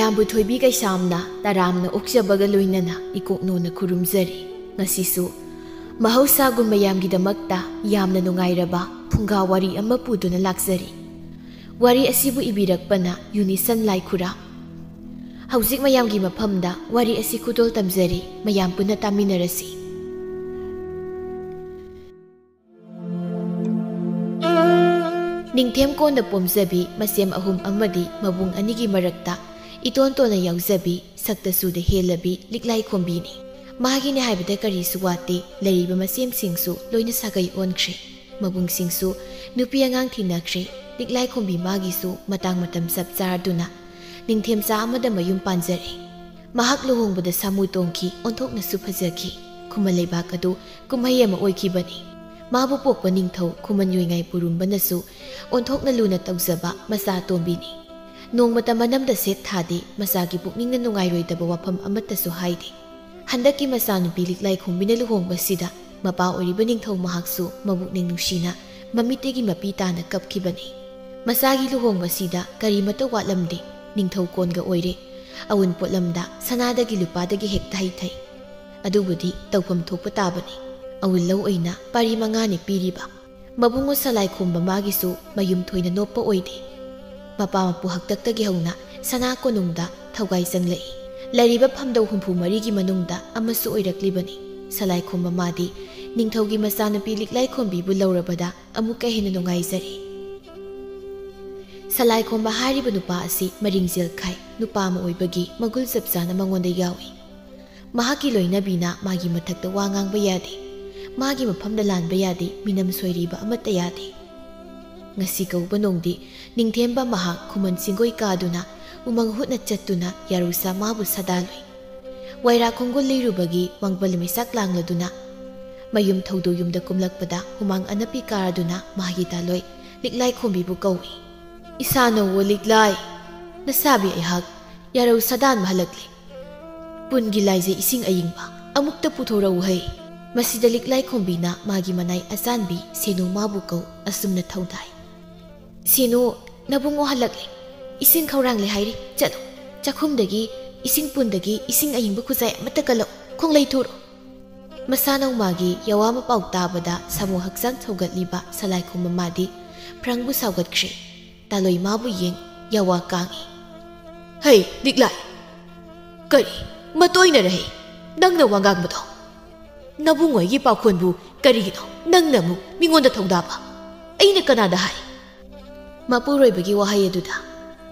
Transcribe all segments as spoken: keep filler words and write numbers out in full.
ꯃꯌꯥꯝꯕꯨ ꯊꯣꯏꯕꯤ ꯀꯩꯁꯥꯝꯅ ꯇꯔꯥꯝꯅ ꯑꯣꯛꯆꯕꯒ ꯂꯣꯏꯅꯅ ꯏꯀꯣꯛꯅꯣꯅ ꯈꯨꯔꯨꯝꯖꯔꯤ꯫ ꯉꯁꯤꯁꯨ ꯃꯍꯧꯁꯥꯒꯨꯝ ꯃꯌꯥꯝꯒꯤꯗꯃꯛꯇ ꯌꯥꯝꯅ ꯅꯨꯡꯉꯥꯏꯔꯕ ꯐꯨꯡꯒꯥ ꯋꯥꯔꯤ ꯑꯃ ꯄꯨꯗꯨꯅ ꯂꯥꯛꯆꯔꯤ꯫ ꯋꯥꯔꯤ ꯑꯁꯤꯕꯨ ꯏꯕꯤꯔꯛꯄꯅ ꯌꯨꯅꯤꯁꯟ ꯂꯥꯏꯈꯨꯔꯥꯝ꯫ ꯍꯧꯖꯤꯛ ꯃꯌꯥꯝꯒꯤ ꯃꯐꯝꯗ ꯋꯥꯔꯤ ꯑꯁꯤ ꯈꯨꯗꯣꯜ ꯇꯝꯖꯔꯤ, ꯃꯌꯥꯝ ꯄꯨꯟꯅ ꯇꯥꯃꯤꯟꯅꯔꯁꯤ꯫ ꯅꯤꯡꯊꯦꯝ ꯀꯣꯟꯗ ꯄꯣꯝꯖꯕꯤ ꯃꯁꯦꯝ ꯑꯍꯨꯝ ꯑꯃꯗꯤ ꯃꯕꯨꯡ ꯑꯅꯤꯒꯤ ꯃꯔꯛꯇ ꯏꯇꯣꯟ ꯇꯣꯟꯅ ꯌꯥꯎꯖꯕꯤ, ꯁꯛꯇ ꯆꯨꯗ ꯍꯦꯜꯂꯕꯤ ꯂꯤꯛꯂꯥꯏ ꯈꯣꯝꯕꯤꯅꯤ꯫ ꯃꯥꯒꯤꯅꯦ ꯍꯥꯏꯕꯗ ꯀꯔꯤꯁꯨ ꯋꯥꯠꯇꯦ, ꯂꯩꯔꯤꯕ ꯃꯁꯦꯝꯁꯤꯡꯁꯨ ꯂꯣꯏꯅ ꯁꯥꯒꯩ ꯑꯣꯟꯈ꯭ꯔꯦ꯫ ꯃꯕꯨꯡꯁꯤꯡꯁꯨ ꯅꯨꯄꯤ ꯑꯉꯥꯡ ꯊꯤꯅꯈ꯭ꯔꯦ꯫ ꯂꯤꯛꯂꯥꯏ ꯈꯣꯝꯕꯤ ꯃꯥꯒꯤꯁꯨ ꯃꯇꯥꯡ ꯃꯇꯝ ꯆꯞ ꯆꯥꯔꯗꯨꯅ ꯅꯤꯡꯊꯦꯝꯆꯥ ꯑꯃꯗ ꯃꯌꯨꯝ ꯄꯥꯟꯖꯔꯦ꯫ ꯃꯍꯥꯛ ꯂꯨꯍꯣꯡꯕꯗ ꯁꯥꯃꯨ ꯇꯣꯡꯈꯤ, ꯑꯣꯟꯊꯣꯛꯅꯁꯨ ꯐꯖꯈꯤ꯫ ꯈꯨꯃꯟ ꯂꯩꯕꯥꯛ ꯑꯗꯨ ꯀꯨꯝꯍꯩ ꯑꯃ ꯑꯣꯏꯈꯤꯕꯅꯤ꯫ ꯃꯥꯕꯨ ꯄꯣꯛꯄ ꯅꯤꯡꯊꯧ ꯈꯨꯃꯟ ꯌꯣꯏꯉꯥꯏ ꯄꯨꯔꯨꯝꯕꯅꯁꯨ ꯑꯣꯟꯊꯣꯛꯅ ꯂꯨꯅ ꯇꯧꯖꯕ ꯃꯆꯥ ꯑꯇꯣꯝꯕꯤꯅꯤ꯫ ꯅꯣꯡꯃꯇ ꯃꯅꯝꯗ ꯁꯦꯠ ꯊꯥꯗꯦ, ꯃꯆꯥꯒꯤ ꯄꯨꯛꯅꯤꯡꯅ ꯅꯨꯡꯉꯥꯏꯔꯣꯏꯗꯕ ꯋꯥꯐꯝ ꯑꯃꯠꯇꯁꯨ ꯍꯥꯏꯗꯦ꯫ ꯍꯟꯗꯛꯀꯤ ꯃꯆꯥꯅꯨꯄꯤ ꯂꯤꯛꯂꯥꯏ ꯈꯣꯝꯕꯤꯅ ꯂꯨꯍꯣꯡꯕꯁꯤꯗ ꯃꯄꯥ ꯑꯣꯏꯔꯤꯕ ꯅꯤꯡꯊꯧ ꯃꯍꯥꯛꯁꯨ ꯃꯕꯨꯛꯅꯤꯡ ꯅꯨꯡꯁꯤꯅ ꯃꯃꯤꯠꯇꯒꯤ ꯃꯄꯤ ꯇꯥꯅ ꯀꯞꯈꯤꯕꯅꯤ꯫ ꯃꯆꯥꯒꯤ ꯂꯨꯍꯣꯡꯕꯁꯤꯗ ꯀꯔꯤꯃꯠꯇ ꯋꯥꯠꯂꯝꯗꯦ꯫ ꯅꯤꯡꯊꯧ ꯀꯣꯟꯒ ꯑꯣꯏꯔꯦ꯫ ꯑꯎꯟ ꯄꯣꯠꯂꯝꯗ ꯁꯅꯥꯗꯒꯤ ꯂꯨꯄꯥꯗꯒꯤ ꯍꯦꯛꯇ ꯍꯩꯊꯩ꯫ ꯑꯗꯨꯕꯨꯗꯤ ꯇꯧꯐꯝ ꯊꯣꯛꯄ ꯇꯥꯕꯅꯤ꯫ ꯑꯎꯟ ꯂꯧ ꯑꯣꯏꯅ ꯄꯥꯔꯤ ꯃꯉꯥꯅꯤ ꯄꯤꯔꯤꯕ꯫ ꯃꯕꯨꯡꯉꯣ ꯁꯂꯥꯏ ꯈꯣꯝꯕ ꯃꯥꯒꯤꯁꯨ ꯃꯌꯨꯝ ꯊꯣꯏꯅ ꯅꯣꯞꯄ ꯑꯣꯏꯗꯦ꯫ ꯃꯄꯥ ꯃꯄꯨ ꯍꯥꯛꯇꯛꯇꯒꯤ ꯍꯧꯅ ꯁꯅꯥ ꯀꯣꯅꯨꯡꯗ ꯊꯧꯒꯥꯏ ꯆꯪꯂꯛꯏ꯫ ꯂꯩꯔꯤꯕ ꯐꯝꯗꯧ ꯍꯨꯝꯐꯨ ꯃꯔꯤꯒꯤ ꯃꯅꯨꯡꯗ ꯑꯃꯁꯨ ꯑꯣꯏꯔꯛꯂꯤꯕꯅꯤ꯫ ꯁꯂꯥꯏ ꯈꯣꯝꯕ ꯃꯥꯗꯤ ꯅꯤꯡꯊꯧꯒꯤ ꯃꯆꯥꯅꯨꯄꯤ ꯂꯤꯛꯂꯥꯏ ꯈꯣꯝꯕꯤꯕꯨ ꯂꯧꯔꯕꯗ ꯑꯃꯨꯛꯀ ꯍꯦꯟꯅ ꯅꯨꯡꯉꯥꯏꯖꯔꯦ꯫ ꯁꯂꯥꯏ ꯈꯣꯝꯕ ꯍꯥꯏꯔꯤꯕ ꯅꯨꯄꯥ ꯑꯁꯤ ꯃꯔꯤꯡꯖꯦꯜ ꯈꯥꯏ ꯅꯨꯄꯥ ꯑꯃ ꯑꯣꯏꯕꯒꯤ ꯃꯒꯨꯜ ꯆꯞ ꯆꯥꯅ ꯃꯉꯣꯟꯗ ꯌꯥꯎꯏ꯫ ꯃꯍꯥꯛꯀꯤ ꯂꯣꯏꯅꯕꯤꯅ ꯃꯥꯒꯤ ꯃꯊꯛꯇ ꯋꯥ ꯉꯥꯡꯕ ꯌꯥꯗꯦ꯫ ꯃꯥꯒꯤ ꯃꯐꯝꯗ ꯂꯥꯟꯕ ꯌꯥꯗꯦ, ꯃꯤꯅꯝ ꯁꯣꯏꯔꯤꯕ ꯑꯃꯠꯇ ꯌꯥꯗꯦ꯫ ꯉꯁꯤ ꯀꯧꯕ ꯅꯣꯡꯗꯤ ꯅꯤꯡꯊꯦꯝꯕ ꯃꯍꯥꯛ ꯈꯨꯃꯟ ꯆꯤꯡꯒꯣꯏ ꯀꯥꯗꯨꯅ ꯎꯃꯪ ꯍꯨꯠꯅ ꯆꯠꯇꯨꯅ ꯌꯥꯔꯧꯁꯥ ꯃꯥꯕꯨ ꯁꯥꯗꯥꯜꯂꯨꯏ꯫ ꯋꯥꯏꯔꯥ ꯈꯣꯡꯒꯨꯜ ꯂꯤꯔꯨꯕꯒꯤ ꯋꯥꯡꯕꯜ ꯃꯩꯁꯥꯛ ꯂꯥꯡꯂꯗꯨꯅ ꯃꯌꯨꯝ ꯊꯧꯗꯣ ꯌꯨꯝꯗ ꯀꯨꯝꯂꯛꯄꯗ ꯍꯨꯃꯥꯡ ꯑꯅꯞꯄꯤ ꯀꯥꯔꯗꯨꯅ ꯃꯥꯒꯤ ꯇꯥꯂꯣꯏ ꯂꯤꯛꯂꯥꯏ ꯈꯣꯝꯕꯤꯕꯨ ꯀꯧꯏ꯫ "ꯏꯁꯥꯅꯧꯋꯣ ꯂꯤꯛꯂꯥꯏ, ꯅꯁꯥꯕꯤ ꯑꯩꯍꯥꯛ ꯌꯥꯔꯧ ꯁꯥꯗꯥꯟꯕ ꯍꯜꯂꯛꯂꯦ꯫ ꯄꯨꯟꯒꯤ ꯂꯥꯏꯖꯩ ꯏꯁꯤꯡ ꯑꯏꯪꯕ ꯑꯃꯨꯛꯇ ꯄꯨꯊꯣꯔꯛꯎ ꯍꯩ꯫" ꯃꯁꯤꯗ ꯂꯤꯛꯂꯥꯏ ꯈꯣꯝꯕꯤꯅ ꯃꯥꯒꯤ ꯃꯅꯥꯏ ꯑꯆꯥꯟꯕꯤ ꯁꯦꯅꯨ ꯃꯥꯕꯨ ꯀꯧ ꯑꯁꯨꯝꯅ ꯊꯧꯗꯥꯏ꯫ "ꯁꯦꯅꯨ, ꯅꯕꯨꯡꯉꯣ ꯍꯜꯂꯛꯂꯦ꯫ ꯏꯁꯤꯡ ꯈꯧꯔꯥꯡꯂꯦ ꯍꯥꯏꯔꯤ꯫ ꯆꯠꯂꯨ꯫" ꯆꯥꯛꯈꯨꯝꯗꯒꯤ ꯏꯁꯤꯡ ꯄꯨꯟꯗꯒꯤ ꯏꯁꯤꯡ ꯑꯏꯪꯕ ꯈꯨꯖꯥꯏ ꯑꯃꯠꯇ ꯀꯜꯂꯛꯎ, ꯈꯣꯡꯂꯩ ꯊꯨꯔꯣ꯫ ꯃꯁꯥ ꯅꯧꯃꯥꯒꯤ ꯌꯥꯋꯥ ꯃꯄꯥꯎ ꯇꯥꯕꯗ ꯁꯥꯃꯨ ꯍꯛꯆꯥꯡ ꯁꯧꯒꯠꯂꯤꯕ ꯁꯂꯥꯏꯈꯣꯝꯕ ꯃꯥꯗꯤ ꯐ꯭ꯔꯪꯕꯨ ꯁꯥꯎꯒꯠꯈ꯭ꯔꯦ꯫ ꯇꯥꯂꯣꯏ ꯃꯥꯕꯨ ꯌꯦꯡ ꯌꯥꯋꯥ ꯀꯥꯡꯏ꯫ "ꯍꯩ, ꯂꯤꯛꯂꯥꯏ! ꯀꯔꯤ? ꯃꯇꯣꯏꯅꯔꯍꯦ ꯅꯪꯅ ꯋꯥ ꯉꯥꯡꯕꯗꯣ? ꯅꯕꯨꯡꯉꯣꯏꯒꯤ ꯄꯥꯎꯈꯣꯟꯕꯨ ꯀꯔꯤꯒꯤꯅꯣ ꯅꯪꯅ ꯑꯃꯨꯛ ꯃꯤꯉꯣꯟꯗ ꯊꯧꯗꯥꯕ? ꯑꯩꯅ ꯀꯅꯥꯗ ꯍꯥꯏ?" ꯃꯄꯨꯔꯣꯏꯕꯒꯤ ꯋꯥꯍꯩ ꯑꯗꯨꯗ,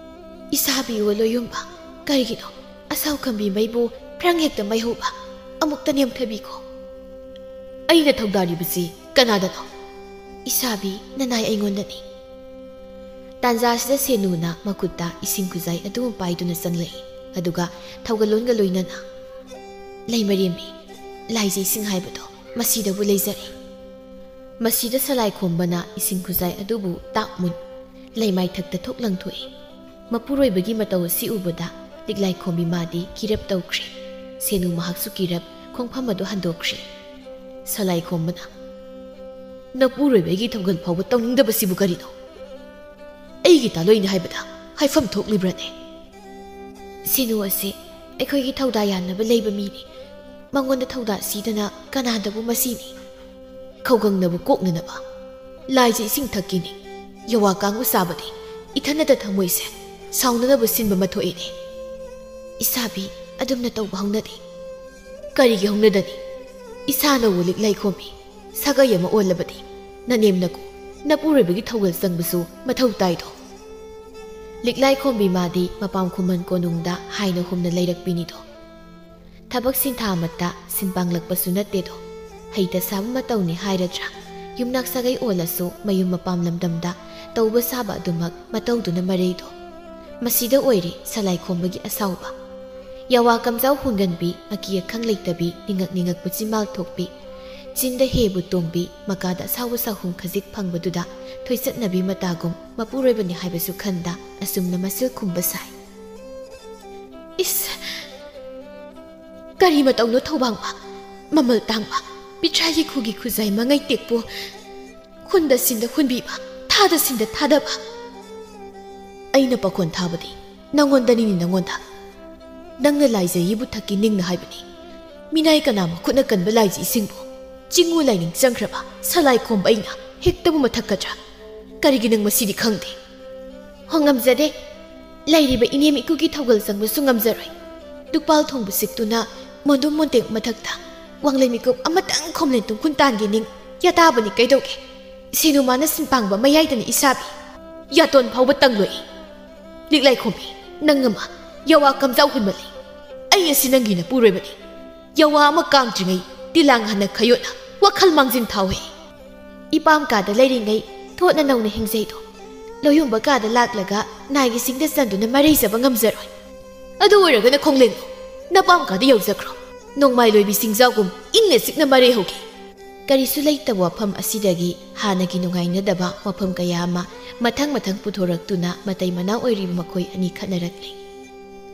"ꯏꯁꯥꯕꯤ ꯑꯣ ꯂꯣꯏꯌꯨꯝꯕ, ꯀꯔꯤꯒꯤꯅꯣ ꯑꯁꯥꯎ ꯈꯝꯕꯤ ꯃꯩꯕꯨ ꯐ꯭ꯔꯪ ꯍꯦꯛꯇ ꯃꯩꯍꯧꯕ? ꯑꯃꯨꯛꯇ ꯅꯦꯝꯊꯕꯤꯈꯣ꯫ ꯑꯩꯅ ꯊꯧꯗꯥꯔꯤꯕꯁꯤ ꯀꯅꯥꯗꯅꯣ? ꯏꯁꯥꯕꯤ ꯅꯅꯥꯏ ꯑꯩꯉꯣꯟꯗꯅꯤ꯫" ꯇꯥꯟꯖꯥꯁꯤꯗ ꯁꯦꯅꯨꯅ ꯃꯈꯨꯠꯇ ꯏꯁꯤꯡ ꯈꯨꯖꯥꯏ ꯑꯗꯨ ꯄꯥꯏꯗꯨꯅ ꯆꯪꯂꯛꯏ꯫ ꯑꯗꯨꯒ ꯊꯧꯒꯜꯂꯣꯟꯒ ꯂꯣꯏꯅꯅ, "ꯂꯩꯃꯔꯦꯝꯕꯤ, ꯂꯥꯏꯖ ꯏꯁꯤꯡ ꯍꯥꯏꯕꯗꯣ ꯃꯁꯤꯗꯕꯨ ꯂꯩꯖꯔꯦ꯫" ꯃꯁꯤꯗ ꯁꯂꯥꯏꯈꯣꯝꯕꯅ ꯏꯁꯤꯡ ꯈꯨꯖꯥꯏ ꯑꯗꯨꯕꯨ ꯇꯥꯞ ꯃꯨꯟ ꯂꯩꯃꯥꯏꯊꯛꯇ ꯊꯣꯛ ꯂꯪꯊꯣꯛꯏ꯫ ꯃꯄꯨꯔꯣꯏꯕꯒꯤ ꯃꯇꯧ ꯑꯁꯤ ꯎꯕꯗ ꯂꯤꯛꯂꯥꯏꯈꯣꯝꯕꯤ ꯃꯥꯗꯤ ꯀꯤꯔꯞ ꯇꯧꯈ꯭ꯔꯦ꯫ ꯁꯦꯅꯨ ꯃꯍꯥꯛꯁꯨ ꯀꯤꯔꯞ ꯈꯣꯡꯐꯝ ꯑꯗꯨ ꯍꯟꯗꯣꯛꯈ꯭ꯔꯦ꯫ ꯁꯂꯥꯏꯈꯣꯝꯕꯅ, "ꯅꯄꯨꯔꯣꯏꯕꯒꯤ ꯊꯧꯒꯜ ꯐꯥꯎꯕ ꯇꯧꯅꯤꯡꯗꯕꯁꯤꯕꯨ ꯀꯔꯤꯅꯣ? ꯑꯩꯒꯤ ꯇꯥꯂꯣꯏꯅ ꯍꯥꯏꯕꯗ ꯍꯥꯏꯐꯝ ꯊꯣꯛꯂꯤꯕ꯭ꯔꯅꯦ?" "ꯁꯦꯅꯨ ꯑꯁꯤ ꯑꯩꯈꯣꯏꯒꯤ ꯊꯧꯗꯥ ꯌꯥꯟꯅꯕ ꯂꯩꯕ ꯃꯤꯅꯤ꯫ ꯃꯉꯣꯟꯗ ꯊꯧꯗꯥ ꯁꯤꯗꯅ ꯀꯅꯥꯗꯕꯨ ꯃꯁꯤꯅꯤ? ꯈꯧꯒꯪꯅꯕ ꯀꯣꯛꯅꯅꯕ ꯂꯥꯏꯖ ꯏꯁꯤꯡ ꯊꯛꯀꯤꯅꯤ꯫ ꯌꯥꯋꯥ ꯀꯥꯡꯕꯨ ꯆꯥꯕꯗꯤ ꯏꯊꯟꯅꯇ ꯊꯃꯣꯏꯁꯦ ꯁꯥꯎꯅꯅꯕ ꯁꯤꯟꯕ ꯑꯃ ꯊꯣꯛꯏꯅꯦ꯫ ꯏꯁꯥꯕꯤ ꯑꯗꯨꯝꯅ ꯇꯧꯕ ꯍꯧꯅꯗꯦ꯫" "ꯀꯔꯤꯒꯤ ꯍꯧꯅꯗꯅꯤ? ꯏꯁꯥꯅ ꯋꯨ ꯂꯤꯛꯂꯥꯏꯈꯣꯝꯕꯤ ꯁꯥꯒꯩ ꯑꯃ ꯑꯣꯜꯂꯕꯗꯤ ꯅꯅꯦꯝ ꯅꯀꯨ ꯅꯄꯨꯔꯣꯏꯕꯒꯤ ꯊꯧꯒꯜ ꯆꯪꯕꯁꯨ ꯃꯊꯧ ꯇꯥꯏꯗꯣ꯫" ꯂꯤꯛꯂꯥꯏꯈꯣꯝꯕꯤ ꯃꯥꯗꯤ ꯃꯄꯥꯝ ꯈꯨꯃꯟ ꯀꯣꯅꯨꯡꯗ ꯍꯥꯏꯅ ꯍꯨꯝꯅ ꯂꯩꯔꯛꯄꯤꯅꯤꯗꯣ꯫ ꯊꯕꯛ ꯁꯤꯟꯊꯥ ꯑꯃꯠꯇ ꯁꯤꯟ ꯄꯥꯡꯂꯛꯄꯁꯨ ꯅꯠꯇꯦꯗꯣ꯫ ꯍꯩꯇ ꯁꯥꯕ ꯃꯇꯧꯅꯤ ꯍꯥꯏꯔꯗ꯭ꯔꯥ? ꯌꯨꯝꯅꯥꯛ ꯁꯥꯒꯩ ꯑꯣꯜꯂꯁꯨ ꯃꯌꯨꯝ ꯃꯄꯥꯝ ꯂꯝꯗꯝꯗ ꯇꯧꯕ ꯁꯥꯕ ꯑꯗꯨꯃꯛ ꯃꯇꯧꯗꯨꯅ ꯃꯔꯩꯗꯣ꯫ ꯃꯁꯤꯗ ꯑꯣꯏꯔꯦ ꯁꯂꯥꯏꯈꯣꯝꯕꯒꯤ ꯑꯁꯥꯎꯕ꯫ ꯌꯥꯋꯥ ꯀꯝꯖꯥꯎ ꯍꯣꯡꯒꯟꯕꯤ, ꯑꯀꯤ ꯑꯈꯪ ꯂꯩꯇꯕꯤ, ꯅꯤꯡꯉꯛ ꯅꯤꯡꯉꯛꯄ ꯆꯤꯟꯕꯥꯜ ꯊꯣꯛꯄꯤ, ꯆꯤꯟꯗ ꯍꯦꯕꯨ ꯇꯣꯡꯕꯤ, ꯃꯀꯥꯗ ꯑꯁꯥꯎꯕ ꯁꯥꯍꯨꯝ ꯈꯖꯤꯛ ꯐꯪꯕꯗꯨꯗ ꯊꯣꯏꯆꯠꯅꯕꯤ ꯃꯇꯥꯒꯨꯝ ꯃꯄꯨꯔꯣꯏꯕꯅꯤ ꯍꯥꯏꯕꯁꯨ ꯈꯟꯗ ꯑꯁꯨꯝꯅ ꯃꯆꯤꯜ ꯈꯨꯝꯕ ꯁꯥꯏ꯫ "ꯏꯁ! ꯀꯔꯤ ꯃꯇꯧꯅꯣ ꯊꯧꯕꯥꯡꯕ? ꯃꯃꯜ ꯇꯥꯡꯕ, ꯄꯤꯊ꯭ꯔꯥꯏꯒꯤ ꯈꯨꯒꯤ ꯈꯨꯖꯥꯏ ꯃꯉꯩ ꯇꯦꯛꯄꯨ, ꯍꯨꯟꯗ ꯁꯤꯟꯗ ꯍꯨꯟꯕꯤꯕ, ꯊꯥꯗ ꯁꯤꯟꯗ ꯊꯥꯗꯕ꯫ ꯑꯩꯅ ꯄꯥꯈꯣꯟ ꯊꯥꯕꯗꯤ ꯅꯪꯉꯣꯟꯗꯅꯤꯅꯦ, ꯅꯪꯉꯣꯟꯗ꯫ ꯅꯪꯅ ꯂꯥꯏꯖꯩꯕꯨ ꯊꯛꯀꯤ ꯅꯤꯡꯅ ꯍꯥꯏꯕꯅꯤ꯫ ꯃꯤꯅꯥꯏ ꯀꯅꯥ ꯃꯈꯨꯠꯅ ꯀꯟꯕ ꯂꯥꯏꯖꯩꯁꯤꯡꯕꯨ ꯆꯤꯡꯉꯨ ꯂꯥꯏꯅꯤꯡ ꯆꯪꯈ꯭ꯔꯕ ꯁꯂꯥꯏ ꯈꯣꯝꯕ ꯑꯩꯅ ꯍꯦꯛꯇꯕꯨ ꯃꯊꯛꯀꯗ꯭ꯔꯥ? ꯀꯔꯤꯒꯤ ꯅꯪ ꯃꯁꯤꯗꯤ ꯈꯪꯗꯦ? ꯍꯣ, ꯉꯝꯖꯗꯦ꯫ ꯂꯩꯔꯤꯕ ꯏꯅꯦꯝ ꯏꯀꯨꯒꯤ ꯊꯧꯒꯜ ꯆꯪꯕꯁꯨ ꯉꯝꯖꯔꯣꯏ꯫ ꯅꯨꯄꯥꯜ ꯊꯣꯡꯕ ꯁꯤꯛꯇꯨꯅ ꯃꯣꯟꯗꯨꯝ ꯃꯣꯟꯇꯦꯛ ꯃꯊꯛꯇ ꯋꯥꯡꯂꯩ ꯃꯤꯀꯨꯞ ꯑꯃꯇꯪ ꯈꯣꯝꯂꯦꯟ ꯇꯨꯝꯈꯨꯟ ꯇꯥꯟꯒꯦ ꯅꯤꯡ ꯌꯥꯇꯥꯕꯅꯤ ꯀꯩꯗꯧꯒꯦ? ꯁꯦꯅꯨꯃꯥꯅ ꯁꯤꯟꯄꯥꯡꯕ ꯃꯌꯥꯏꯗꯅꯤ ꯏꯁꯥꯕꯤ꯫ ꯌꯥꯇꯣꯟ ꯐꯥꯎꯕ ꯇꯪꯂꯣꯏ꯫ ꯂꯤꯛꯂꯥꯏ ꯈꯣꯝꯕꯤ, ꯅꯪ ꯑꯃ ꯌꯥꯋꯥ ꯀꯝꯖꯥꯎ ꯍꯨꯟꯃꯜꯂꯤ꯫ ꯑꯩ ꯑꯁꯤ ꯅꯪꯒꯤ ꯅꯄꯨꯔꯣꯏꯕꯅꯤ꯫ ꯌꯥꯋꯥ ꯑꯃ ꯀꯥꯡꯗ꯭ꯔꯤꯉꯩ ꯇꯤꯂꯥꯡ ꯍꯥꯟꯅ ꯈꯌꯣꯠꯅ ꯋꯥꯈꯜ ꯃꯥꯡꯖꯤꯟ ꯊꯥꯎꯍꯦ꯫ ꯏꯄꯥꯝ ꯀꯥꯗ ꯂꯩꯔꯤꯉꯩ ꯊꯣꯠꯅ ꯅꯧꯅ ꯍꯤꯡꯖꯩꯗꯣ꯫ ꯂꯣꯌꯨꯝꯕ ꯀꯥꯗ ꯂꯥꯛꯂꯒ ꯅꯥꯏꯒꯤ ꯁꯤꯡꯗ ꯆꯟꯗꯨꯅ ꯃꯔꯩꯖꯕ ꯉꯝꯖꯔꯣꯏ꯫ ꯑꯗꯨ ꯑꯣꯏꯔꯒꯅ ꯈꯣꯡꯂꯦꯟꯗꯣ ꯅꯄꯥꯝ ꯀꯥꯗ ꯌꯧꯖꯈ꯭ꯔꯣ꯫ ꯅꯣꯡꯃꯥꯏ ꯂꯣꯏꯕꯤ ꯁꯤꯡꯖꯥꯎꯒꯨꯝ ꯏꯪꯅ ꯆꯤꯛꯅ ꯃꯔꯩ ꯍꯧꯒꯦ꯫ ꯀꯔꯤꯁꯨ ꯂꯩꯇꯕ ꯋꯥꯐꯝ ꯑꯁꯤꯗꯒꯤ ꯍꯥꯟꯅꯒꯤ ꯅꯨꯡꯉꯥꯏꯅꯗꯕ ꯋꯥꯐꯝ ꯀꯌꯥ ꯑꯃ ꯃꯊꯪ ꯃꯊꯪ ꯄꯨꯊꯣꯔꯛꯇꯨꯅ ꯃꯇꯩ ꯃꯅꯥꯎ ꯑꯣꯏꯔꯤꯕ ꯃꯈꯣꯏ ꯑꯅꯤ ꯈꯠꯅꯔꯛꯂꯦ꯫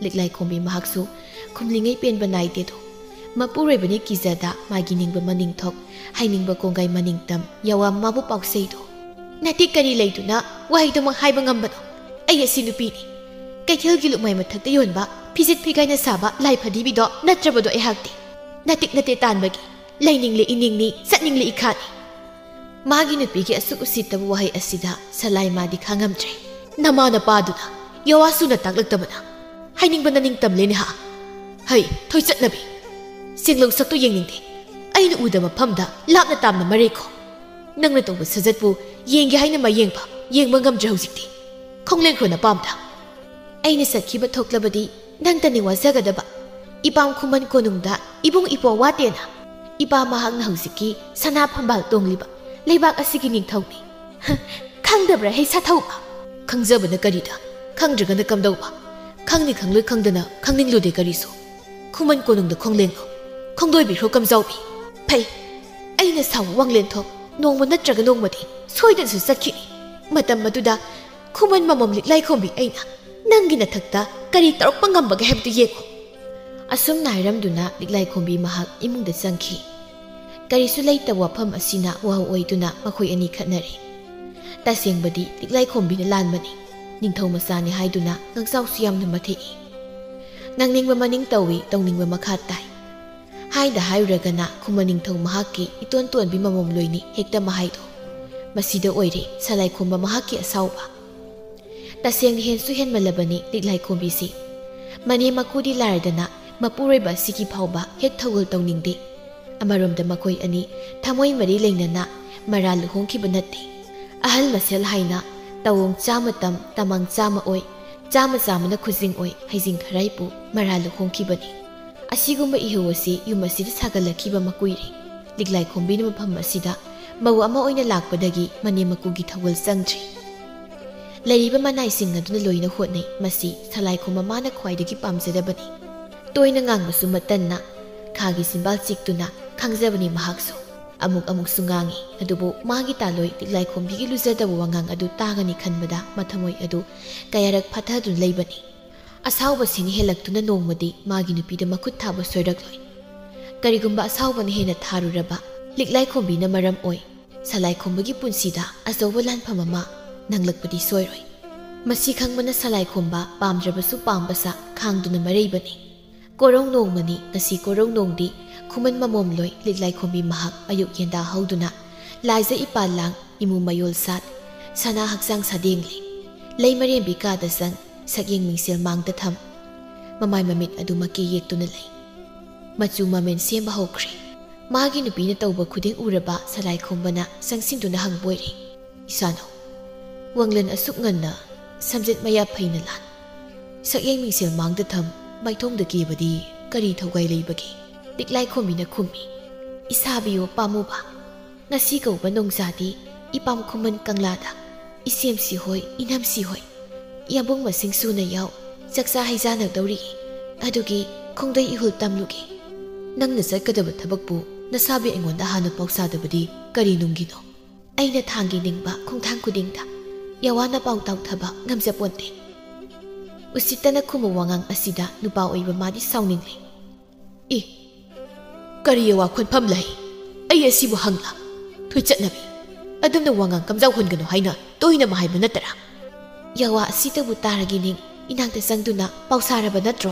ꯂꯤꯛꯂꯥꯏ ꯈꯣꯝꯕꯤ ꯃꯍꯥꯛꯁꯨ ꯈꯨꯝꯂꯤꯉꯩ ꯄꯦꯟꯕ ꯅꯥꯏꯗꯦꯗꯣ꯫ ꯃꯄꯨꯔꯣꯏꯕꯅꯤ ꯀꯤꯖꯗ ꯃꯥꯒꯤ ꯅꯤꯡꯕ ꯃꯅꯤꯡ ꯊꯣꯛ, ꯍꯥꯏꯅꯤꯡꯕ ꯀꯣꯡꯒꯥꯏ ꯃꯅꯤꯡ ꯇꯝ ꯌꯥꯋꯥ ꯃꯥꯕꯨ ꯄꯥꯎꯁꯩꯗꯣ꯫ ꯅꯠꯇꯦ, ꯀꯔꯤ ꯂꯩꯗꯨꯅ ꯋꯥꯍꯩꯗꯨꯃꯛ ꯍꯥꯏꯕ ꯉꯝꯕꯅꯣ? ꯑꯩ ꯑꯁꯤ ꯅꯨꯄꯤꯅꯤ꯫ ꯀꯩꯊꯦꯜꯒꯤ ꯂꯨꯛꯃꯥꯏ ꯃꯊꯛꯇ ꯌꯣꯟꯕ ꯐꯤꯖꯦꯠ ꯐꯤꯒꯥꯏꯅ ꯁꯥꯕ ꯂꯥꯏ ꯐꯗꯤꯕꯤꯗꯣ ꯅꯠꯇ꯭ꯔꯕꯗꯣ ꯑꯩꯍꯥꯛꯇꯤ꯫ ꯅꯇꯤꯛ ꯅꯇꯦ ꯇꯥꯟꯕꯒꯤ ꯂꯩꯅꯤꯡꯂꯦ ꯏꯅꯤꯡꯅꯤ, ꯆꯠꯅꯤꯡꯂꯦ ꯏꯈꯥꯅꯤ꯫ ꯃꯥꯒꯤ ꯅꯨꯄꯤꯒꯤ ꯑꯁꯨꯛ ꯎꯁꯤꯠꯇꯕ ꯋꯥꯍꯩ ꯑꯁꯤꯗ ꯁꯂꯥꯏ ꯃꯥꯗꯤ ꯈꯥꯡꯉꯝꯗ꯭ꯔꯦ꯫ ꯅꯃꯥ ꯅꯄꯥꯗꯨꯅ ꯌꯥꯋꯥ ꯁꯨꯅ ꯇꯥꯛꯂꯛꯇꯕꯅ ꯍꯥꯏꯅꯤꯡꯕ ꯅꯅꯤꯡ ꯇꯝꯂꯦꯅꯦ ꯍꯥ? ꯍꯩ, ꯊꯣꯏꯆꯠꯅꯕꯤ, ꯁꯦꯡꯂꯧ ꯁꯛꯇꯨ ꯌꯦꯡꯅꯤꯡꯗꯦ꯫ ꯑꯩꯅ ꯎꯗꯕ ꯃꯐꯝꯗ ꯂꯥꯞꯅ ꯇꯥꯝꯅ ꯃꯔꯩꯈꯣ꯫ ꯅꯪꯅ ꯇꯧꯕ ꯁꯖꯠꯄꯨ ꯌꯦꯡꯒꯦ ꯍꯥꯏꯅ ꯃꯌꯦꯡꯕ ꯌꯦꯡꯕ ꯉꯝꯗ꯭ꯔꯦ ꯍꯧꯖꯤꯛꯇꯤ꯫ ꯈꯣꯡꯂꯦꯟꯈ꯭ꯔꯣ ꯅꯄꯥꯝꯗ꯫ ꯑꯩꯅ ꯆꯠꯈꯤꯕ ꯊꯣꯛꯂꯕꯗꯤ ꯅꯪꯇꯅꯤ ꯋꯥꯖꯒꯗꯕ꯫ ꯏꯄꯥꯝ ꯈꯨꯃꯟ ꯀꯣꯅꯨꯡꯗ ꯏꯕꯨꯡ ꯏꯄ꯭ꯋꯥ ꯋꯥꯠꯇꯦꯅ꯫ ꯏꯄꯥ ꯃꯍꯥꯛꯅ ꯍꯧꯖꯤꯛꯀꯤ ꯁꯅꯥ ꯐꯝꯕꯥꯜ ꯇꯣꯡꯂꯤꯕ ꯂꯩꯕꯥꯛ ꯑꯁꯤꯒꯤ ꯅꯤꯡꯊꯧꯅꯤ꯫ ꯈꯪꯗꯕ꯭ꯔꯥ ꯍꯦ ꯁꯥꯊꯧꯕ? ꯈꯪꯖꯕꯅ ꯀꯔꯤꯗ? ꯈꯪꯗ꯭ꯔꯒꯅ ꯀꯝꯗꯧꯕ? ꯈꯪꯅꯤ ꯈꯪꯂꯣꯏ ꯈꯪꯗꯅ ꯈꯪꯅꯤꯡꯂꯨꯗꯦ ꯀꯔꯤꯁꯨ꯫ ꯈꯨꯃꯟ ꯀꯣꯅꯨꯡꯗ ꯈꯣꯡꯂꯦꯟꯂꯣ, ꯈꯣꯡꯗꯣꯏꯕꯤꯈ꯭ꯔꯣ ꯀꯝꯖꯥꯎꯕꯤ꯫ ꯐꯩ, ꯑꯩꯅ ꯁꯥꯎ ꯋꯥꯡꯂꯦꯟꯊꯣꯛ ꯅꯣꯡꯃ ꯅꯠꯇ꯭ꯔꯒ ꯅꯣꯡꯃꯗꯤ ꯁꯣꯏꯗꯅꯁꯨ ꯆꯠꯈꯤꯅꯤ꯫ ꯃꯇꯝ ꯑꯗꯨꯗ ꯈꯨꯃꯟ ꯃꯃꯣꯝ ꯂꯤꯛꯂꯥꯏꯈꯣꯝꯕꯤ ꯑꯩꯅ ꯅꯪꯒꯤ ꯅꯊꯛꯇ ꯀꯔꯤ ꯇꯧꯔꯛꯄ ꯉꯝꯕꯒꯦ ꯍꯥꯏꯕꯗꯨ ꯌꯦꯡꯉꯨ꯫ ꯑꯁꯨꯝꯅ ꯍꯥꯏꯔꯝꯗꯨꯅ ꯂꯤꯛꯂꯥꯏꯈꯣꯝꯕꯤ ꯃꯍꯥꯛ ꯏꯃꯨꯡꯗ ꯆꯪꯈꯤ꯫ ꯀꯔꯤꯁꯨ ꯂꯩꯇꯕ ꯋꯥꯐꯝ ꯑꯁꯤꯅ ꯋꯥꯍꯧ ꯑꯣꯏꯗꯨꯅ ꯃꯈꯣꯏ ꯑꯅꯤ ꯈꯠꯅꯔꯦ꯫ ꯇꯁꯦꯡꯕꯗꯤ ꯂꯤꯛꯂꯥꯏꯈꯣꯝꯕꯤꯅ ꯂꯥꯟꯕꯅꯤ꯫ ꯅꯤꯡꯊꯧ ꯃꯆꯥꯅꯤ ꯍꯥꯏꯗꯨꯅ ꯉꯥꯡꯆꯥꯎꯁꯨ ꯌꯥꯝꯅ ꯃꯊꯛꯏ꯫ ꯉꯥꯡꯅꯤꯡꯕ ꯃꯅꯤꯡ ꯇꯧꯏ, ꯇꯧꯅꯤꯡꯕ ꯃꯈꯥ ꯇꯥꯏ꯫ ꯍꯥꯏꯗ ꯍꯥꯏꯔꯨꯔꯒꯅ ꯈꯨꯃꯟ ꯅꯤꯡꯊꯧ ꯃꯍꯥꯛꯀꯤ ꯏꯇꯣꯟ ꯇꯣꯟꯕꯤ ꯃꯃꯣꯝ ꯂꯣꯏꯅꯤ ꯍꯦꯛꯇ ꯃꯍꯥꯏꯗꯣ꯫ ꯃꯁꯤꯗ ꯑꯣꯏꯔꯦ ꯁꯂꯥꯏꯈꯣꯝꯕ ꯃꯍꯥꯛꯀꯤ ꯑꯁꯥꯎꯕ꯫ ꯇꯁꯦꯡꯅ ꯍꯦꯟꯁꯨ ꯍꯦꯟꯃꯜꯂꯕꯅꯤ ꯂꯤꯛꯂꯥꯏꯈꯣꯝꯕꯤꯁꯤ꯫ ꯃꯅꯦꯝ ꯃꯀꯨꯗꯤ ꯂꯥꯏꯔꯗꯅ ꯃꯄꯨꯔꯣꯏꯕ ꯑꯁꯤꯒꯤ ꯐꯥꯎꯕ ꯍꯦꯛ ꯊꯧꯒꯜ ꯇꯧꯅꯤꯡꯗꯦ꯫ ꯑꯃꯔꯣꯝꯗ ꯃꯈꯣꯏ ꯑꯅꯤ ꯊꯃꯣꯏ ꯃꯔꯤ ꯂꯩꯅꯅ ꯃꯔꯥꯜ ꯂꯨꯍꯣꯡꯈꯤꯕ ꯅꯠꯇꯦ꯫ ꯑꯍꯜ ꯃꯁꯦꯜ ꯍꯥꯏꯅ ꯇꯧꯑꯣꯡ ꯆꯥꯝꯃ ꯇꯝ, ꯇꯃꯥꯡ ꯆꯥꯝꯃ ꯑꯣꯏ, ꯆꯥꯝꯃ ꯆꯥꯝꯃꯅ ꯈꯨꯖꯤꯡ ꯑꯣꯏ, ꯍꯩꯖꯤꯡ ꯈꯔꯥꯏꯄꯨ ꯃꯔꯥꯜ ꯂꯨꯍꯣꯡꯈꯤꯕꯅꯤ꯫ ꯑꯁꯤꯒꯨꯝꯕ ꯏꯍꯧ ꯑꯁꯤ ꯌꯨꯝ ꯑꯁꯤꯗ ꯁꯥꯒꯠꯂꯛꯈꯤꯕ ꯃꯀꯨꯏꯔꯦ꯫ ꯂꯤꯛꯂꯥꯏꯈꯣꯝꯕꯤꯅ ꯃꯐꯝ ꯑꯁꯤꯗ ꯃꯧ ꯑꯃ ꯑꯣꯏꯅ ꯂꯥꯛꯄꯗꯒꯤ ꯃꯅꯦꯝ ꯃꯀꯨꯒꯤ ꯊꯧꯒꯜ ꯆꯪꯗ꯭ꯔꯤ꯫ ꯂꯩꯔꯤꯕ ꯃꯅꯥꯏꯁꯤꯡ ꯑꯗꯨꯅ ꯂꯣꯏꯅ ꯍꯣꯠꯅꯩ꯫ ꯃꯁꯤ ꯁꯂꯥꯏꯈꯣꯝꯕ ꯃꯥꯅ ꯈ꯭ꯋꯥꯏꯗꯒꯤ ꯄꯥꯝꯖꯗꯕꯅꯤ꯫ ꯇꯣꯏꯅ ꯉꯥꯡꯕꯁꯨ ꯃꯇꯟꯅ ꯈꯥꯒꯤ ꯆꯤꯝꯕꯥꯜ ꯆꯤꯛꯇꯨꯅ ꯈꯥꯡꯖꯕꯅꯤ ꯃꯍꯥꯛꯁꯨ꯫ ꯑꯃꯨꯛ ꯑꯃꯨꯛꯁꯨ ꯉꯥꯡꯏ, ꯑꯗꯨꯕꯨ ꯃꯥꯒꯤ ꯇꯥꯂꯣꯏ ꯂꯤꯛꯂꯥꯏꯈꯣꯝꯕꯤꯒꯤ ꯂꯨꯖꯗꯕ ꯋꯥꯉꯥꯡ ꯑꯗꯨ ꯇꯥꯒꯅꯤ ꯈꯟꯕꯗ ꯃꯊꯃꯣꯏ ꯑꯗꯨ ꯀꯌꯥꯔꯛ ꯐꯥꯊꯗꯨꯅ ꯂꯩꯕꯅꯤ꯫ ꯑꯁꯥꯎꯕꯁꯤꯅ ꯍꯦꯜꯂꯛꯇꯨꯅ ꯅꯣꯡꯃꯗꯤ ꯃꯥꯒꯤ ꯅꯨꯄꯤꯗ ꯃꯈꯨꯠ ꯊꯥꯕ ꯁꯣꯏꯔꯛꯂꯣꯏ꯫ ꯀꯔꯤꯒꯨꯝꯕ ꯑꯁꯥꯎꯕꯅ ꯍꯦꯟꯅ ꯊꯥꯔꯨꯔꯕ, ꯂꯤꯛꯂꯥꯏꯈꯣꯝꯕꯤꯅ ꯃꯔꯝ ꯑꯣꯏ, ꯁꯂꯥꯏꯈꯣꯝꯕꯒꯤ ꯄꯨꯟꯁꯤꯗ ꯑꯆꯧꯕ ꯂꯥꯟꯐꯝ ꯑꯃ ꯅꯪꯂꯛꯄꯗꯤ ꯁꯣꯏꯔꯣꯏ꯫ ꯃꯁꯤ ꯈꯪꯕꯅ ꯁꯂꯥꯏꯈꯣꯝꯕ ꯄꯥꯝꯗ꯭ꯔꯕꯁꯨ ꯄꯥꯝꯕ ꯁꯥ ꯈꯥꯡꯗꯨꯅ ꯃꯔꯩꯕꯅꯤ꯫ ꯀꯣꯔꯧ ꯅꯣꯡꯃꯅꯤ ꯉꯁꯤ꯫ ꯀꯣꯔꯧ ꯅꯣꯡꯗꯤ ꯈꯨꯃꯟ ꯃꯃꯣꯝꯂꯣꯏ ꯂꯤꯛꯂꯥꯏꯈꯣꯝꯕꯤ ꯃꯍꯥꯛ ꯑꯌꯨꯛ ꯌꯦꯟꯗꯥ ꯍꯧꯗꯨꯅ ꯂꯥꯏꯖ ꯏꯄꯥꯜ ꯂꯥꯡ, ꯏꯃꯨ ꯃꯌꯣꯜ ꯁꯥꯠ, ꯁꯅꯥ ꯍꯛꯆꯥꯡ ꯁꯥꯗꯦꯡꯂꯤ꯫ ꯂꯩꯃꯔꯦꯝꯕꯤ ꯀꯥꯗ ꯆꯪ, ꯁꯛꯌꯦꯡ ꯃꯤꯡꯁꯦꯜ ꯃꯥꯡꯗ ꯊꯝ꯫ ꯃꯃꯥꯏ ꯃꯃꯤꯠ ꯑꯗꯨ ꯃꯀꯦ ꯌꯦꯛꯇꯨꯅ ꯂꯩ꯫ ꯃꯆꯨ ꯃꯃꯦꯟ ꯁꯦꯝꯕ ꯍꯧꯈ꯭ꯔꯦ꯫ ꯃꯥꯒꯤ ꯅꯨꯄꯤꯅ ꯇꯧꯕ ꯈꯨꯗꯤꯡ ꯎꯔꯕ ꯁꯂꯥꯏꯈꯣꯝꯕꯅ ꯆꯪꯁꯤꯟꯗꯨꯅ ꯍꯪꯕ ꯑꯣꯏꯔꯦ, "ꯏꯆꯥꯅꯨ, ꯋꯥꯡꯂꯦꯟ ꯑꯁꯨꯛ ꯉꯟꯅ ꯁꯝꯖꯦꯠ ꯃꯌꯥ ꯐꯩꯅ ꯂꯥꯟ, ꯁꯛꯌꯦꯡ ꯃꯤꯡꯁꯦꯜ ꯃꯥꯡꯗ ꯊꯝ, ꯃꯥꯏꯊꯣꯡꯗ ꯀꯦꯕꯗꯤ ꯀꯔꯤ ꯊꯧꯒꯥꯏ ꯂꯩꯕꯒꯦ?" ꯂꯤꯛꯂꯥꯏꯈꯣꯝꯕꯤꯅ ꯈꯨꯝꯃꯤ, "ꯏꯁꯥꯕꯤꯌꯣ ꯄꯥꯝꯃꯨꯕ, ꯉꯁꯤ ꯀꯧꯕ ꯅꯣꯡꯖꯥꯗꯤ ꯏꯄꯥꯝ ꯈꯨꯃꯟ ꯀꯪꯂꯥꯗ ꯏꯁꯦꯝꯁꯤ ꯍꯣꯏ, ꯏꯅꯝꯁꯤ ꯍꯣꯏ, ꯌꯥꯝꯕꯨꯡ ꯃꯁꯤꯡ ꯁꯨꯅ ꯌꯥꯎ, ꯆꯥꯛꯆꯥ ꯍꯩꯖꯥꯟꯅꯗꯧꯔꯤ꯫ ꯑꯗꯨꯒꯤ ꯈꯣꯡꯗꯩ ꯏꯍꯨꯜ ꯇꯝꯂꯨꯒꯦ꯫ ꯅꯪꯅ ꯆꯠꯀꯗꯕ ꯊꯕꯛꯄꯨ ꯅꯁꯥꯕꯤ ꯑꯩꯉꯣꯟꯗ ꯍꯥꯟꯅ ꯄꯥꯎ ꯆꯥꯗꯕꯗꯤ ꯀꯔꯤ ꯅꯨꯡꯒꯤꯅꯣ? ꯑꯩꯅ ꯊꯥꯡꯒꯤ ꯅꯤꯡꯕ ꯈꯣꯡꯊꯥꯡ ꯈꯨꯗꯤꯡꯗ ꯌꯥꯋꯥꯅ ꯄꯥꯎ ꯇꯥꯎꯊꯕ ꯉꯝꯖꯄꯣꯟꯇꯦ꯫" ꯎꯁꯤꯠꯇꯅ ꯈꯨꯝꯕ ꯋꯥꯉꯥꯡ ꯑꯁꯤꯗ ꯅꯨꯄꯥ ꯑꯣꯏꯕ ꯃꯥꯗꯤ ꯁꯥꯎꯅꯤꯡꯂꯦ꯫ "ꯏ, ꯀꯔꯤ ꯋꯥꯈꯣꯟꯐꯝ ꯂꯩ? ꯑꯩ ꯑꯁꯤꯕꯨ ꯍꯪꯂ? ꯊꯨꯏ ꯆꯠꯅꯕꯤ, ꯑꯗꯨꯝꯅ ꯋꯥꯉꯥꯡ ꯀꯝꯖꯥꯎ ꯍꯨꯟꯒꯅꯨ ꯍꯥꯏꯅ ꯇꯣꯏꯅ ꯑꯃ ꯍꯥꯏꯕ ꯅꯠꯇ꯭ꯔꯥ? ꯌꯥꯋꯥ ꯑꯁꯤꯗꯕꯨ ꯇꯥꯔꯒꯤ ꯅꯤꯡ ꯏꯅꯥꯛꯇ ꯆꯪꯗꯨꯅ ꯄꯥꯎ ꯁꯥꯔꯕ ꯅꯠꯇ꯭ꯔꯣ?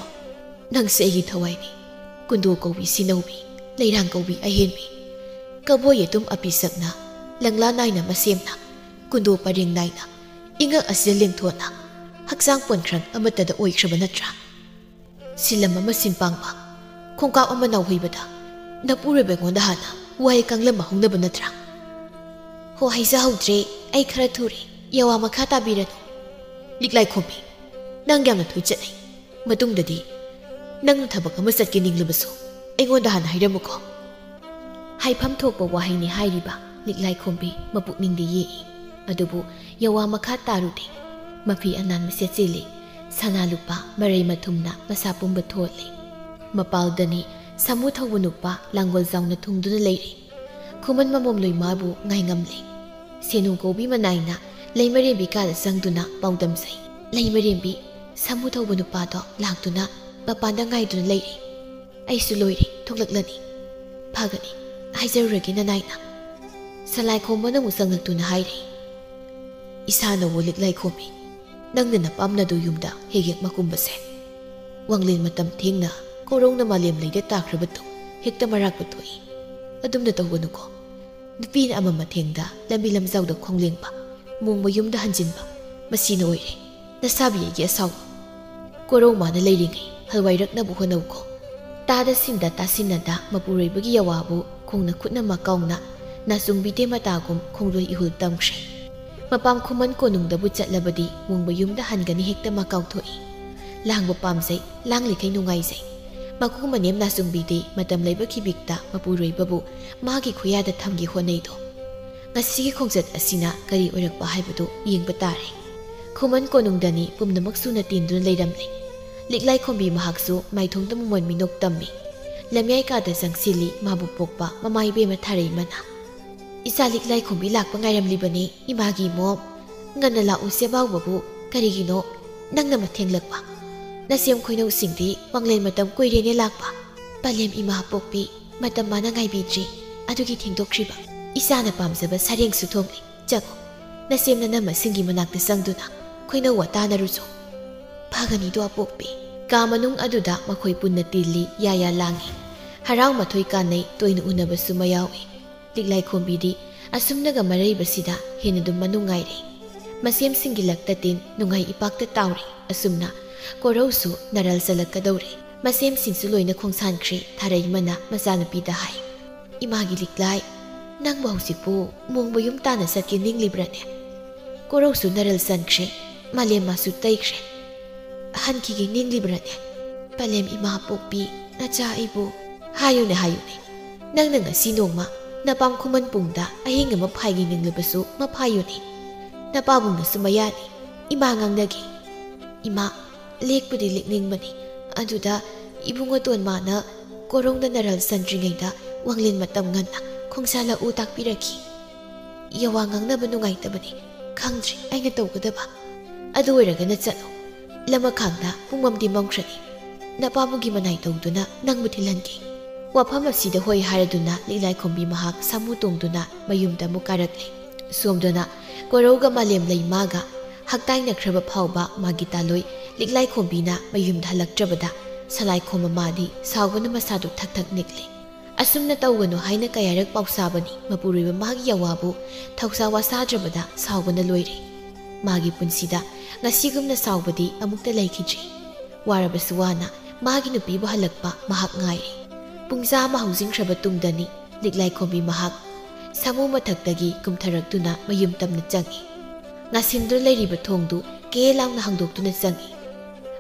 ꯅꯪꯁꯦ ꯑꯩꯒꯤ ꯊꯋꯥꯏꯅꯤ꯫ ꯀꯨꯟꯗꯣ ꯀꯧꯕꯤ ꯁꯤꯅꯧꯕꯤ, ꯂꯩꯔꯥꯡ ꯀꯧꯕꯤ ꯑꯍꯦꯟꯕꯤ, ꯀꯕꯣꯏ ꯑꯗꯨꯝ ꯑꯄꯤꯁꯛꯅ, ꯂꯪꯂꯥ ꯅꯥꯏꯅ ꯃꯁꯦꯝꯅ, ꯀꯨꯟꯗꯣ ꯄꯔꯦꯡ ꯅꯥꯏꯅ, ꯏꯉꯛ ꯑꯁꯤꯗ ꯂꯦꯡꯊꯣꯛꯅ, ꯍꯛꯆꯥꯡ ꯄꯣꯟꯈ꯭ꯔꯪ ꯑꯃꯠꯇꯗ ꯑꯣꯏꯈ꯭ꯔꯕ ꯅꯠꯇ꯭ꯔꯥ? ꯁꯤꯂꯝ ꯑꯃ ꯁꯤꯟ ꯄꯥꯡꯕ, ꯈꯣꯡꯀꯥꯞ ꯑꯃ ꯅꯥꯎꯍꯩꯕꯗ, ꯅꯄꯨꯔꯣꯏꯕ ꯑꯩꯉꯣꯟꯗ ꯍꯥꯟꯅ ꯋꯥꯍꯩ ꯀꯥꯡꯂꯝ ꯑꯃ ꯍꯧꯅꯕ ꯅꯠꯇ꯭ꯔꯥ? ꯍꯣ, ꯍꯥꯏꯖꯍꯧꯗ꯭ꯔꯦ, ꯑꯩ ꯈꯔ ꯊꯨꯔꯦ, ꯌꯥꯋꯥ ꯃꯈꯥ ꯇꯥꯕꯤꯔꯅꯨ꯫ ꯂꯤꯛꯂꯥꯏ ꯈꯣꯝꯕꯤ, ꯅꯪ ꯌꯥꯝꯅ ꯊꯨ ꯆꯠꯂꯦ꯫ ꯃꯇꯨꯡꯗꯗꯤ ꯅꯪꯅ ꯊꯕꯛ ꯑꯃ ꯆꯠꯀꯦ ꯅꯤꯡꯂꯕꯁꯨ ꯑꯩꯉꯣꯟꯗ ꯍꯥꯟꯅ ꯍꯥꯏꯔꯝꯃꯨꯀꯣ꯫ ꯍꯥꯏꯐꯝ ꯊꯣꯛꯄ ꯋꯥꯍꯩꯅꯤ ꯍꯥꯏꯔꯤꯕ ꯂꯤꯛꯂꯥꯏ ꯈꯣꯝꯕꯤ ꯃꯄꯨꯛꯅꯤꯡꯗꯤ ꯌꯦꯛꯏ꯫ ꯑꯗꯨꯕꯨ ꯌꯥꯋꯥ ꯃꯈꯥ ꯇꯥꯔꯨꯗꯦ꯫ ꯃꯐꯤ ꯑꯅꯥꯟꯕ ꯁꯦꯠꯆꯤꯜꯂꯤ꯫ ꯁꯅꯥ ꯂꯨꯄꯥ ꯃꯔꯩ ꯃꯊꯨꯝꯅ ꯃꯁꯥ ꯄꯨꯝꯕ ꯊꯣꯜꯂꯤ꯫ ꯃꯄꯥꯜꯗꯅꯤ ꯁꯥꯃꯨ ꯊꯧꯕ ꯅꯨꯄꯥ ꯂꯥꯡꯒꯣꯜ ꯖꯥꯎꯅ ꯊꯨꯡꯗꯨꯅ ꯂꯩꯔꯤ꯫ ꯈꯨꯃꯟ ꯃꯃꯣꯝ ꯂꯣꯏꯃꯥꯕꯨ ꯉꯥꯏꯉꯝꯂꯦ꯫ ꯁꯦꯅꯨ ꯀꯧꯕꯤ ꯃꯅꯥꯏꯅ ꯂꯩꯃꯔꯦꯝꯕꯤ ꯀꯥꯗ ꯆꯪꯗꯨꯅ ꯄꯥꯎꯗꯝꯖꯩ꯫ ꯂꯩꯃꯔꯦꯝꯕꯤ, ꯁꯥꯃꯨ ꯊꯧꯕ ꯅꯨꯄꯥꯗꯣ ꯂꯥꯛꯇꯨꯅ ꯃꯄꯥꯟꯗ ꯉꯥꯏꯗꯨꯅ ꯂꯩꯔꯦ꯫ ꯑꯩꯁꯨ ꯂꯣꯏꯔꯦ, ꯊꯣꯛꯂꯛꯂꯅꯤ꯫ ꯐꯒꯅꯤ, ꯍꯥꯏꯖꯔꯨꯔꯒꯦ ꯅꯅꯥꯏꯅ꯫ ꯁꯂꯥꯏ ꯈꯣꯝꯕꯅ ꯑꯃꯨꯛ ꯆꯪꯂꯛꯇꯨꯅ ꯍꯥꯏꯔꯦ, ꯏꯁꯥꯅꯕꯨ ꯂꯤꯛꯂꯥꯏ ꯈꯣꯝꯃꯤ, ꯅꯪꯅ ꯅꯄꯥꯝꯅꯗꯨ ꯌꯨꯝꯗ ꯍꯦꯛ ꯍꯦꯛ ꯃꯀꯨꯝꯕꯁꯦ꯫ ꯋꯥꯡꯂꯦꯟ ꯃꯇꯝ ꯊꯦꯡꯅ ꯀꯣꯔꯧꯅ ꯃꯥꯂꯦꯝ ꯂꯩꯗ ꯇꯥꯈ꯭ꯔꯕ ꯇꯨꯡ ꯍꯦꯛꯇ ꯃꯔꯥꯛꯄ ꯊꯣꯛꯏ꯫ ꯑꯗꯨꯝꯅ ꯇꯧꯒꯅꯨꯀꯣ꯫ ꯅꯨꯄꯤꯅ ꯑꯃ ꯃꯊꯦꯡꯗ ꯂꯝꯕꯤ ꯂꯝꯖꯥꯎꯗ ꯈꯣꯡꯂꯦꯡꯕ, ꯃꯣꯡ ꯃꯌꯨꯝꯗ ꯍꯟꯖꯤꯟꯕ, ꯃꯁꯤꯅ ꯑꯣꯏꯔꯦ ꯅꯁꯥꯕꯤ ꯑꯩꯒꯤ ꯑꯁꯥꯎꯕ꯫ ꯀꯣꯔꯧ ꯃꯥꯅ ꯂꯩꯔꯤꯉꯩ ꯍꯜꯋꯥꯏꯔꯛꯅꯕ ꯍꯣꯠꯅꯧꯀꯣ꯫ ꯇꯥꯗ ꯁꯤꯟꯗ ꯇꯥꯁꯤꯟꯅꯗ ꯃꯄꯨꯔꯣꯏꯕꯒꯤ ꯌꯥꯋꯥꯕꯨ ꯈꯣꯡꯅ ꯈꯨꯠꯅ ꯃꯀꯥꯎꯅ ꯅꯥꯆꯨꯡꯕꯤꯗꯦ ꯃꯇꯥꯒꯨꯝ ꯈꯣꯡꯂꯣꯏ ꯏꯍꯨꯜ ꯇꯝꯈ꯭ꯔꯦ꯫ ꯃꯄꯥꯝ ꯈꯨꯃꯟ ꯀꯣꯅꯨꯡꯗꯕꯨ ꯆꯠꯂꯕꯗꯤ ꯃꯣꯡꯕ ꯌꯨꯝꯗ ꯍꯟꯒꯅꯤ ꯍꯦꯛꯇ ꯃꯀꯥꯎ ꯊꯣꯛꯏ꯫ ꯂꯥꯡꯕ ꯄꯥꯝꯖꯩ, ꯂꯥꯡꯂꯤꯈꯩ ꯅꯨꯡꯉꯥꯏꯖꯩ꯫ ꯃꯀꯨ ꯃꯅꯦꯝ ꯅꯥꯆꯨꯡꯕꯤꯗꯦ ꯃꯇꯝ ꯂꯩꯕ ꯈꯤꯕꯤꯛꯇ ꯃꯄꯨꯔꯣꯏꯕꯕꯨ ꯃꯥꯒꯤ ꯈꯨꯌꯥꯗ ꯊꯝꯒꯦ ꯍꯣꯠꯅꯩꯗꯣ꯫ ꯉꯁꯤꯒꯤ ꯈꯣꯡꯆꯠ ꯑꯁꯤꯅ ꯀꯔꯤ ꯑꯣꯏꯔꯛꯄ ꯍꯥꯏꯕꯗꯨ ꯌꯦꯡꯕ ꯇꯥꯔꯦ꯫ ꯈꯨꯃꯟ ꯀꯣꯅꯨꯡꯗꯅꯤ ꯄꯨꯝꯅꯃꯛ ꯁꯨꯅ ꯇꯤꯟꯗꯨꯅ ꯂꯩꯔꯝꯂꯦ꯫ ꯂꯤꯛꯂꯥꯏ ꯈꯣꯝꯕꯤ ꯃꯍꯥꯛꯁꯨ ꯃꯥꯏꯊꯣꯡꯗ ꯃꯃꯣꯟ ꯃꯤꯅꯣꯛ ꯇꯝꯃꯤ꯫ ꯂꯝꯌꯥꯏ ꯀꯥꯗ ꯆꯪꯁꯤꯜꯂꯤ ꯃꯥꯕꯨ ꯄꯣꯛꯄ ꯃꯃꯥ ꯏꯕꯦꯝꯃ ꯊꯥꯔꯩꯃꯅ꯫ ꯏꯆꯥ ꯂꯤꯛꯂꯥꯏ ꯈꯣꯝꯕꯤ ꯂꯥꯛꯄ ꯉꯥꯏꯔꯝꯂꯤꯕꯅꯤ, ꯏꯃꯥꯒꯤ ꯃꯣꯝ꯫ ꯉꯟꯅ ꯂꯥꯛꯎ ꯁꯦꯕꯥꯎꯕꯕꯨ ꯀꯔꯤꯒꯤꯅꯣ ꯅꯪꯅ ꯃꯊꯦꯡꯂꯛꯄ? ꯅꯁꯦꯝ ꯈꯣꯏꯅꯧꯁꯤꯡꯗꯤ ꯋꯥꯡꯂꯦꯟ ꯃꯇꯝ ꯀꯨꯏꯔꯦꯅꯦ ꯂꯥꯛꯄ꯫ ꯄꯂꯦꯝ ꯏꯃꯥ ꯄꯣꯛꯄꯤ, ꯃꯇꯝ ꯃꯥꯅ ꯉꯥꯏꯕꯤꯗ꯭ꯔꯤ, ꯑꯗꯨꯒꯤ ꯊꯦꯡꯗꯣꯛꯈ꯭ꯔꯤꯕ꯫ ꯏꯆꯥꯅ ꯄꯥꯝꯖꯕ ꯁꯔꯦꯡꯁꯨ ꯊꯣꯡꯂꯤ꯫ ꯆꯪꯉꯨ, ꯅꯁꯦꯝ ꯅꯅꯝꯃꯁꯤꯡꯒꯤ ꯃꯅꯥꯛꯇ ꯆꯪꯗꯨꯅ ꯈꯣꯏꯅꯧ ꯋꯥ ꯇꯥꯅꯔꯨꯆꯣ꯫ ꯐꯒꯅꯤꯗꯣ ꯑꯄꯣꯛꯄꯤ꯫ ꯀꯥ ꯃꯅꯨꯡ ꯑꯗꯨꯗ ꯃꯈꯣꯏ ꯄꯨꯟꯅ ꯇꯤꯜꯂꯤ, ꯌꯥ ꯌꯥ ꯂꯥꯡꯏ꯫ ꯍꯔꯥꯎ ꯃꯊꯣꯏ ꯀꯥꯟꯅꯩ, ꯇꯣꯏꯅ ꯎꯅꯕꯁꯨ ꯃꯌꯥꯎꯏ꯫ ꯂꯤꯛꯂꯥꯏꯈꯣꯝꯕꯤꯗꯤ ꯑꯁꯨꯝꯅꯒ ꯃꯔꯩꯕꯁꯤꯗ ꯍꯦꯟꯅ ꯑꯗꯨꯝ ꯃꯅꯨꯡꯉꯥꯏꯔꯦ꯫ ꯃꯁꯦꯝꯁꯤꯡꯒꯤ ꯂꯛꯇ ꯇꯤꯟ ꯅꯨꯡꯉꯥꯏ ꯏꯄꯥꯛꯇ ꯇꯥꯎꯔꯦ꯫ ꯑꯁꯨꯝꯅ ꯀꯣꯔꯧꯁꯨ ꯅꯔꯜ ꯆꯜꯂꯛꯀꯗꯧꯔꯦ꯫ ꯃꯁꯦꯝꯁꯤꯡꯁꯨ ꯂꯣꯏꯅ ꯈꯣꯡꯁꯥꯟꯈ꯭ꯔꯦ꯫ ꯊꯥꯔꯩꯃꯅ ꯃꯆꯥꯅꯨꯄꯤꯗ ꯍꯥꯏ, "ꯏꯃꯥꯒꯤ ꯂꯤꯛꯂꯥꯏ, ꯅꯪꯕꯨ ꯍꯧꯖꯤꯛꯄꯨ ꯃꯣꯡꯕ ꯌꯨꯝ ꯇꯥꯟꯅ ꯆꯠꯀꯦ ꯅꯤꯡꯂꯤꯕ꯭ꯔꯅꯦ? ꯀꯣꯔꯧꯁꯨ ꯅꯔꯜ ꯆꯟꯈ꯭ꯔꯦ, ꯃꯥꯂꯦꯝ ꯃꯥꯁꯨ ꯇꯩꯈ꯭ꯔꯦ꯫ ꯍꯟꯈꯤꯒꯦ ꯅꯤꯡꯂꯤꯕ꯭ꯔꯅꯦ? ꯄꯂꯦꯝ ꯏꯃꯥ ꯄꯣꯛꯄꯤ, ꯅꯆꯥ ꯑꯩꯕꯨ ꯍꯥꯏꯌꯨꯅꯦ, ꯍꯥꯏꯌꯨꯅꯦ꯫ ꯅꯪꯅ ꯉꯁꯤ ꯅꯣꯡꯃ ꯅꯄꯥꯝ ꯈꯨꯃꯟ ꯄꯨꯡꯗ ꯑꯍꯤꯡ ꯑꯃ ꯐꯥꯏꯒꯦ ꯅꯤꯡꯂꯕꯁꯨ ꯃꯐꯥꯏꯌꯨꯅꯦ꯫ ꯅꯄꯥꯕꯨꯡꯅꯁꯨ ꯃꯌꯥꯅꯤ, ꯏꯃꯥ ꯉꯥꯡꯅꯒꯦ꯫ ꯏꯃꯥ, ꯂꯦꯛꯄꯨꯗꯤ ꯂꯦꯛꯅꯤꯡꯕꯅꯤ, ꯑꯗꯨꯗ ꯏꯕꯨꯡꯉꯣ ꯇꯣꯟꯃꯥꯅ ꯀꯣꯔꯧꯅ ꯅꯔꯜ ꯆꯟꯗ꯭ꯔꯤꯉꯩꯗ ꯋꯥꯡꯂꯦꯟ ꯃꯇꯝ ꯉꯟꯅ ꯈꯣꯡꯁꯥꯜꯂꯛꯎ ꯇꯥꯛꯄꯤꯔꯛꯈꯤ꯫ ꯌꯥꯋꯥ ꯉꯥꯡꯅꯕ ꯅꯨꯡꯉꯥꯏꯇꯕꯅꯤ, ꯈꯪꯗ꯭ꯔꯦ ꯑꯩꯅ ꯇꯧꯒꯗꯕ꯫ ꯑꯗꯨ ꯑꯣꯏꯔꯒꯅ ꯆꯠꯂꯣ꯫ ꯂꯃꯈꯥꯡꯗ ꯄꯨꯡꯃꯝꯗꯤ ꯃꯝꯈ꯭ꯔꯅꯤ꯫ ꯅꯄꯥꯕꯨꯒꯤ ꯃꯅꯥꯏ ꯇꯧꯗꯨꯅ ꯅꯪꯕꯨ ꯊꯤꯜꯍꯟꯒꯦ꯫" ꯋꯥꯐꯝ ꯑꯁꯤꯗ ꯍꯣꯏ ꯍꯥꯏꯔꯗꯨꯅ ꯂꯤꯛꯂꯥꯏꯈꯣꯝꯕꯤ ꯃꯍꯥꯛ ꯁꯥꯃꯨ ꯇꯣꯡꯗꯨꯅ ꯃꯌꯨꯝꯗ ꯑꯃꯨꯛ ꯀꯥꯔꯛꯂꯦ꯫ ꯁꯣꯝꯗꯅ ꯀꯣꯔꯧꯒ ꯃꯥꯂꯦꯝ ꯂꯩꯃꯥꯒ ꯍꯛꯇꯥꯏꯅꯈ꯭ꯔꯕ ꯐꯥꯎꯕ ꯃꯥꯒꯤ ꯇꯥꯂꯣꯏ ꯂꯤꯛꯂꯥꯏꯈꯣꯝꯕꯤꯅ ꯃꯌꯨꯝꯗ ꯍꯜꯂꯛꯇ꯭ꯔꯕꯗ ꯁꯂꯥꯏꯈꯣꯝ ꯃꯃꯥꯗꯤ ꯁꯥꯎꯕꯅ ꯃꯁꯥꯗꯨ ꯊꯛ ꯊꯛ ꯅꯤꯛꯂꯤ꯫ ꯑꯁꯨꯝꯅ ꯇꯧꯒꯅꯨ ꯍꯥꯏꯅ ꯀꯌꯥꯔꯛ ꯄꯥꯎꯁꯥꯕꯅꯤ ꯃꯄꯨꯔꯣꯏꯕ ꯃꯥꯒꯤ ꯌꯥꯋꯥꯕꯨ ꯊꯧꯁꯥ ꯋꯥꯁꯥꯗ꯭ꯔꯕꯗ ꯁꯥꯎꯕꯅ ꯂꯣꯏꯔꯦ꯫ ꯃꯥꯒꯤ ꯄꯨꯟꯁꯤꯗ ꯉꯁꯤꯒꯨꯝꯅ ꯁꯥꯎꯕꯗꯤ ꯑꯃꯨꯛꯇ ꯂꯩꯈꯤꯗ꯭ꯔꯤ꯫ ꯋꯥꯔꯕꯁꯨ ꯋꯥꯅ ꯃꯥꯒꯤ ꯅꯨꯄꯤꯕꯨ ꯍꯜꯂꯛꯄ ꯃꯍꯥꯛ ꯉꯥꯏꯔꯤ꯫ ꯄꯨꯡꯖꯥ ꯑꯃ ꯍꯧꯖꯤꯟꯈ꯭ꯔꯕ ꯇꯨꯡꯗꯅꯤ ꯂꯤꯛꯂꯥꯏꯈꯣꯝꯕꯤ ꯃꯍꯥꯛ ꯁꯥꯃꯨ ꯃꯊꯛꯇꯒꯤ ꯀꯨꯝꯊꯔꯛꯇꯨꯅ ꯃꯌꯨꯝ ꯇꯝꯅ ꯆꯪꯏ꯫ ꯉꯥꯁꯤꯟꯗꯨꯅ ꯂꯩꯔꯤꯕ ꯊꯣꯡꯗꯨ ꯀꯦ ꯂꯥꯎꯅ ꯍꯥꯡꯗꯣꯛꯇꯨꯅ ꯆꯪꯏ꯫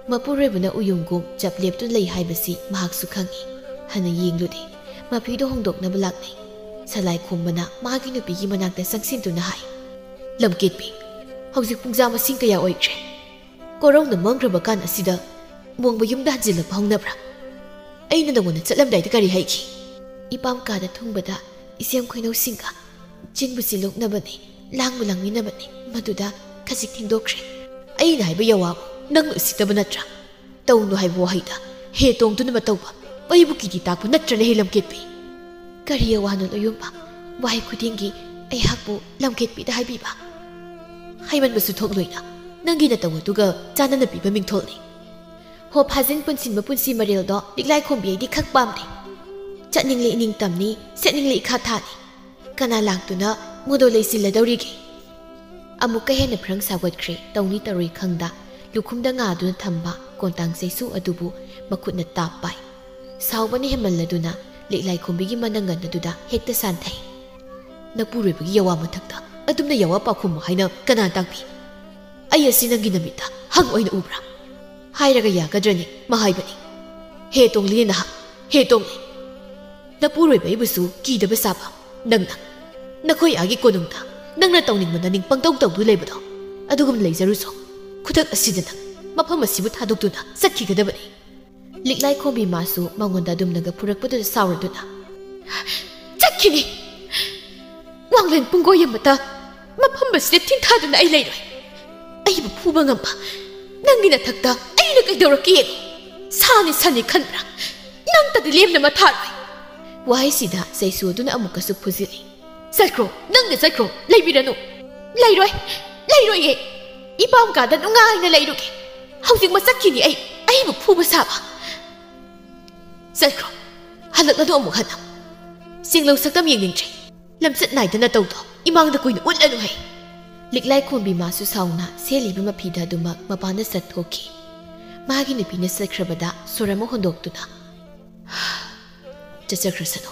ꯃꯄꯨꯔꯣꯏꯕꯅ ꯎꯌꯨꯡꯒꯨꯝ ꯆꯞ ꯂꯦꯞꯇꯨꯅ ꯂꯩ ꯍꯥꯏꯕꯁꯤ ꯃꯍꯥꯛꯁꯨ ꯈꯪꯏ꯫ ꯍꯟꯅ ꯌꯦꯡꯂꯨꯗꯦ꯫ ꯃꯐꯤꯗꯨ ꯍꯣꯡꯗꯣꯛꯅꯕ ꯂꯥꯛꯅꯩ꯫ ꯁꯂꯥꯏ ꯈꯣꯝꯕꯅ ꯃꯥꯒꯤ ꯅꯨꯄꯤꯒꯤ ꯃꯅꯥꯛꯇ ꯆꯪꯁꯤꯟꯗꯨꯅ ꯍꯥꯏ, "ꯂꯝꯀꯦꯠꯄꯤ, ꯍꯧꯖꯤꯛ ꯄꯨꯡꯖꯥ ꯃꯁꯤꯡ ꯀꯌꯥ ꯑꯣꯏꯈ꯭ꯔꯦ? ꯀꯣꯔꯧꯅ ꯃꯝꯈ꯭ꯔꯕ ꯀꯥꯟ ꯑꯁꯤꯗ ꯃꯣꯡꯕ ꯌꯨꯝꯗ ꯍꯟꯖꯤꯜꯂꯛꯄ ꯍꯧꯅꯕ꯭ꯔꯥ? ꯑꯩꯅ ꯅꯉꯣꯟꯗ ꯆꯠꯂꯝꯗꯥꯏꯗ ꯀꯔꯤ ꯍꯥꯏꯈꯤ?" ꯏꯄꯥꯝ ꯀꯥꯗ ꯊꯨꯡꯕꯗ ꯏꯁꯦꯝ ꯈꯣꯏꯅꯧꯁꯤꯡꯒ ꯆꯤꯟꯕꯨ ꯆꯤꯜꯂꯣꯛꯅꯕꯅꯤ, ꯂꯥꯡꯕꯨ ꯂꯥꯡꯃꯤꯟꯅꯕꯅꯤ꯫ ꯃꯗꯨꯗ ꯈꯖꯤꯛ ꯊꯦꯡꯗꯣꯛꯈ꯭ꯔꯦ꯫ ꯑꯩꯅ ꯍꯥꯏꯕ ꯌꯥꯋꯥꯕꯨ ꯅꯪꯅ ꯎꯁꯤꯠꯇꯕ ꯅꯠꯇ꯭ꯔꯥ? ꯇꯧꯅꯨ ꯍꯥꯏꯕ ꯋꯥꯍꯩꯗ ꯍꯦ ꯇꯣꯡꯗꯨꯅ ꯃꯇꯧꯕ ꯃꯩꯕꯨ ꯀꯤꯗꯤ ꯇꯥꯛꯄ ꯅꯠꯇ꯭ꯔꯅꯦ ꯍꯦ ꯂꯝꯀꯦꯠꯄꯤ? ꯀꯔꯤ ꯌꯥꯋꯥꯅꯣ ꯂꯣꯌꯨꯝꯕ? ꯋꯥꯍꯩ ꯈꯨꯗꯤꯡꯒꯤ ꯑꯩꯍꯥꯛꯄꯨ ꯂꯝꯀꯦꯠꯄꯤꯗ ꯍꯥꯏꯕꯤꯕ? ꯍꯥꯏꯃꯟꯕꯁꯨ ꯊꯣꯛꯂꯣꯏꯅ꯫ ꯅꯪꯒꯤ ꯅꯇꯧ ꯑꯗꯨꯒ ꯆꯥꯟꯅꯅ ꯄꯤꯕ ꯃꯤꯡꯊꯣꯜꯅꯤ꯫ ꯍꯣ ꯐꯥꯖꯤꯟ ꯄꯨꯟꯁꯤꯟꯕ ꯄꯨꯟꯁꯤ ꯃꯔꯦꯜꯗꯣ ꯂꯤꯛꯂꯥꯏ ꯈꯣꯝꯕꯤ ꯑꯩꯗꯤ ꯈꯛ ꯄꯥꯝꯗꯦ꯫ ꯆꯠꯅꯤꯡꯂꯦ ꯏꯅꯤꯡ ꯇꯝꯅꯤ, ꯁꯦꯠꯅꯤꯡꯂꯦ ꯏꯈꯥ ꯊꯥꯅꯤ꯫ ꯀꯅꯥ ꯂꯥꯛꯇꯨꯅ ꯃꯗꯣ ꯂꯩꯁꯤꯜꯂꯗꯧꯔꯤꯒꯦ? ꯑꯃꯨꯛꯀ ꯍꯦꯟꯅ ꯐ꯭ꯔꯪ ꯁꯥꯎꯒꯠꯈ꯭ꯔꯦ꯫ ꯇꯧꯅꯤ ꯇꯧꯔꯣꯏ ꯈꯪꯗ ꯂꯨꯈꯨꯝꯗ ꯉꯥꯗꯨꯅ ꯊꯝꯕ ꯀꯣꯟꯇꯥꯡ ꯆꯩꯁꯨ ꯑꯗꯨꯕꯨ ꯃꯈꯨꯠꯅ ꯇꯥꯞ ꯄꯥꯏ꯫ ꯁꯥꯎꯕꯅ ꯍꯦꯟꯃꯜꯂꯗꯨꯅ ꯂꯤꯛꯂꯥꯏ ꯈꯣꯝꯕꯤꯒꯤ ꯃꯅꯪꯒꯟ ꯑꯗꯨꯗ ꯍꯦꯛꯇ ꯁꯥꯟꯊꯩ꯫ ꯅꯄꯨꯔꯣꯏꯕꯒꯤ ꯌꯥꯋꯥ ꯃꯊꯛꯇ ꯑꯗꯨꯝꯅ ꯌꯥꯋꯥ ꯄꯥꯎꯈꯨꯝꯃꯨ ꯍꯥꯏꯅ ꯀꯅꯥ ꯇꯥꯛꯄꯤ? ꯑꯩ ꯑꯁꯤ ꯅꯪꯒꯤ ꯅꯃꯤꯠꯇ ꯍꯪ ꯑꯣꯏꯅ ꯎꯕ꯭ꯔꯥ? ꯍꯥꯏꯔꯒ ꯌꯥꯒꯗ꯭ꯔꯅꯦ ꯃꯍꯥꯏꯕꯅꯤ꯫ ꯍꯦ ꯇꯣꯡꯂꯤꯅꯦ ꯅꯍꯥꯛ, ꯍꯦ ꯇꯣꯡꯂꯤ꯫ ꯅꯄꯨꯔꯣꯏꯕ ꯑꯩꯕꯨꯁꯨ ꯀꯤꯗꯕ ꯁꯥꯕ ꯅꯪꯅ, ꯅꯈꯣꯏ ꯑꯥꯒꯤ ꯀꯣꯅꯨꯡꯗ ꯅꯪꯅ ꯇꯧꯅꯤꯡꯕ ꯅꯅꯤꯡ ꯄꯪꯇꯧ ꯇꯧꯗꯨ ꯂꯩꯕꯗꯣ ꯑꯗꯨꯒꯨꯝ ꯂꯩꯖꯔꯨꯁꯨ꯫ ꯈꯨꯗꯛ ꯑꯁꯤꯗ ꯅꯪ ꯃꯐꯝ ꯑꯁꯤꯕꯨ ꯊꯥꯗꯣꯛꯇꯨꯅ ꯆꯠꯈꯤꯒꯗꯕꯅꯤ꯫ ꯂꯤꯛꯂꯥꯏ ꯈꯣꯝꯕꯤ ꯃꯥꯁꯨ ꯃꯉꯣꯟꯗ ꯑꯗꯨꯝꯅꯒ ꯐꯨꯔꯛꯄꯗꯨꯗ ꯁꯥꯎꯔꯗꯨꯅ, "ꯆꯠꯈꯤꯅꯤ! ꯋꯥꯡꯂꯦꯟ ꯄꯨꯡꯒꯣꯏ ꯑꯃꯇ ꯃꯐꯝ ꯑꯁꯤꯗ ꯊꯤꯡꯊꯗꯨꯅ ꯑꯩ ꯂꯩꯔꯣꯏ꯫ ꯑꯩꯕꯨ ꯐꯨꯕ ꯉꯝꯕ ꯅꯪꯒꯤ ꯅꯊꯛꯇ ꯑꯩꯅ ꯀꯩꯗꯧꯔꯛꯀꯦ ꯌꯦꯡꯉꯨ꯫ ꯁꯥꯅꯤ ꯁꯟꯅꯤ ꯈꯟꯕ꯭ꯔꯥ? ꯅꯪꯇꯗꯤ ꯂꯦꯝꯅ ꯃꯊꯥꯔꯣꯏ!" ꯋꯥꯍꯩꯁꯤꯗ ꯆꯩꯁꯨ ꯑꯗꯨꯅ ꯑꯃꯨꯛꯀꯁꯨ ꯐꯨꯖꯤꯜꯂꯤ꯫ "ꯆꯠꯈ꯭ꯔꯣ, ꯅꯪꯅ ꯆꯠꯈ꯭ꯔꯣ, ꯂꯩꯕꯤꯔꯅꯨ!" "ꯂꯩꯔꯣꯏ, ꯂꯩꯔꯣꯏꯌꯦ! ꯏꯄꯥꯝ ꯀꯥꯗ ꯅꯨꯡꯉꯥꯏꯅ ꯂꯩꯔꯨꯒꯦ꯫ ꯍꯧꯖꯤꯛꯃꯛ ꯆꯠꯈꯤꯅꯤ ꯑꯩ, ꯑꯩꯕꯨ ꯐꯨꯕ ꯁꯥꯕ!" "ꯆꯠꯈ꯭ꯔꯣ, ꯍꯜꯂꯛꯂꯅꯨ ꯑꯃꯨꯛ ꯍꯟꯅ꯫ ꯆꯦꯡꯂꯧ ꯁꯛꯇꯝ ꯌꯦꯡꯅꯤꯡꯗ꯭ꯔꯦ꯫ ꯂꯝꯆꯠ ꯅꯥꯏꯗꯅ ꯇꯧꯗꯣ ꯏꯃꯥꯡꯗ ꯀꯨꯏꯅ ꯎꯠꯂꯅꯨ ꯍꯩ!" ꯂꯤꯛꯂꯥꯏ ꯈꯣꯝꯕꯤ ꯃꯥꯁꯨ ꯁꯥꯎꯅ ꯁꯦꯠꯂꯤꯕ ꯃꯐꯤꯗ ꯑꯗꯨꯃꯛ ꯃꯄꯥꯟꯗ ꯆꯠꯊꯣꯛꯈꯤ꯫ ꯃꯥꯒꯤ ꯅꯨꯄꯤꯅ ꯆꯠꯈ꯭ꯔꯕꯗ ꯁꯣꯔ ꯑꯃ ꯍꯣꯟꯗꯣꯛꯇꯨꯅ, "ꯆꯠꯆꯈ꯭ꯔꯁꯅꯨ,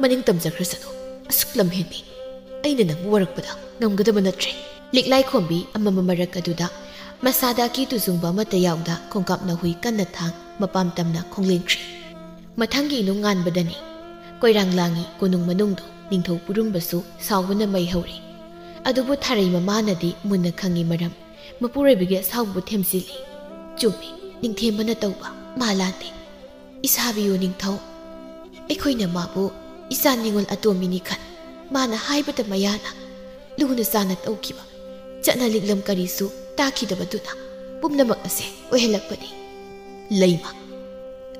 ꯃꯅꯤꯡ ꯇꯝꯖꯈ꯭ꯔꯁꯅꯨ, ꯑꯁꯨꯛ ꯂꯝꯍꯦꯟꯕꯤ꯫ ꯑꯩꯅ ꯅꯪꯕꯨ ꯋꯥꯔꯛꯄꯗ ꯉꯝꯒꯗꯕ ꯅꯠꯇ꯭ꯔꯦ꯫" ꯂꯤꯛꯂꯥꯏ ꯈꯣꯝꯕꯤ ꯑꯃꯝꯕ ꯃꯔꯛ ꯑꯗꯨꯗ ꯃꯁꯥꯗ ꯑꯀꯤ ꯇꯨꯖꯨꯡꯕ ꯑꯃꯠꯇ ꯌꯥꯎꯗ ꯈꯣꯡꯀꯥꯞ ꯅꯥꯍꯨꯏ ꯀꯟꯅ ꯊꯥꯡ ꯃꯄꯥꯝ ꯇꯝꯅ ꯈꯣꯡꯂꯦꯟꯈ꯭ꯔꯤ꯫ ꯃꯊꯪꯒꯤ ꯅꯨꯡꯉꯥꯟꯕꯗꯅꯤ꯫ ꯀꯣꯏꯔꯥꯡ ꯂꯥꯡꯉꯤ ꯀꯣꯅꯨꯡ ꯃꯅꯨꯡꯗꯨ ꯅꯤꯡꯊꯧ ꯄꯨꯔꯨꯝꯕꯁꯨ ꯁꯥꯎꯕꯅ ꯃꯩ ꯍꯧꯔꯤ꯫ ꯑꯗꯨꯕꯨ ꯊꯥꯔꯩ ꯃꯃꯥꯅꯗꯤ ꯃꯨꯟꯅ ꯈꯪꯉꯤ ꯃꯔꯝ ꯃꯄꯨꯔꯣꯏꯕꯒꯤ ꯑꯁꯥꯎꯕꯕꯨ ꯊꯦꯝꯖꯤꯜꯂꯤ꯫ ꯆꯨꯝꯃꯤ, ꯅꯤꯡꯊꯦꯝꯕꯅ ꯇꯧꯕ ꯃꯥ ꯂꯥꯟꯗꯦ꯫ ꯏꯁꯥꯕꯤꯌꯨ ꯅꯤꯡꯊꯧ, ꯑꯩꯈꯣꯏꯅ ꯃꯥꯕꯨ ꯏꯆꯥ ꯅꯤꯉꯣꯜ ꯑꯇꯣꯝꯕꯤꯅꯤ ꯈꯟ ꯃꯥꯅ ꯍꯥꯏꯕꯗ ꯃꯌꯥꯅ ꯂꯨꯅ ꯆꯥꯅ ꯇꯧꯈꯤꯕ ꯆꯠꯅ ꯂꯤꯛꯂꯝ ꯀꯔꯤꯁꯨ ꯇꯥꯈꯤꯗꯕꯗꯨꯅ ꯄꯨꯝꯅꯃꯛ ꯑꯁꯦ ꯑꯣꯏꯍꯜꯂꯛꯄꯅꯤ꯫ ꯂꯩꯃ,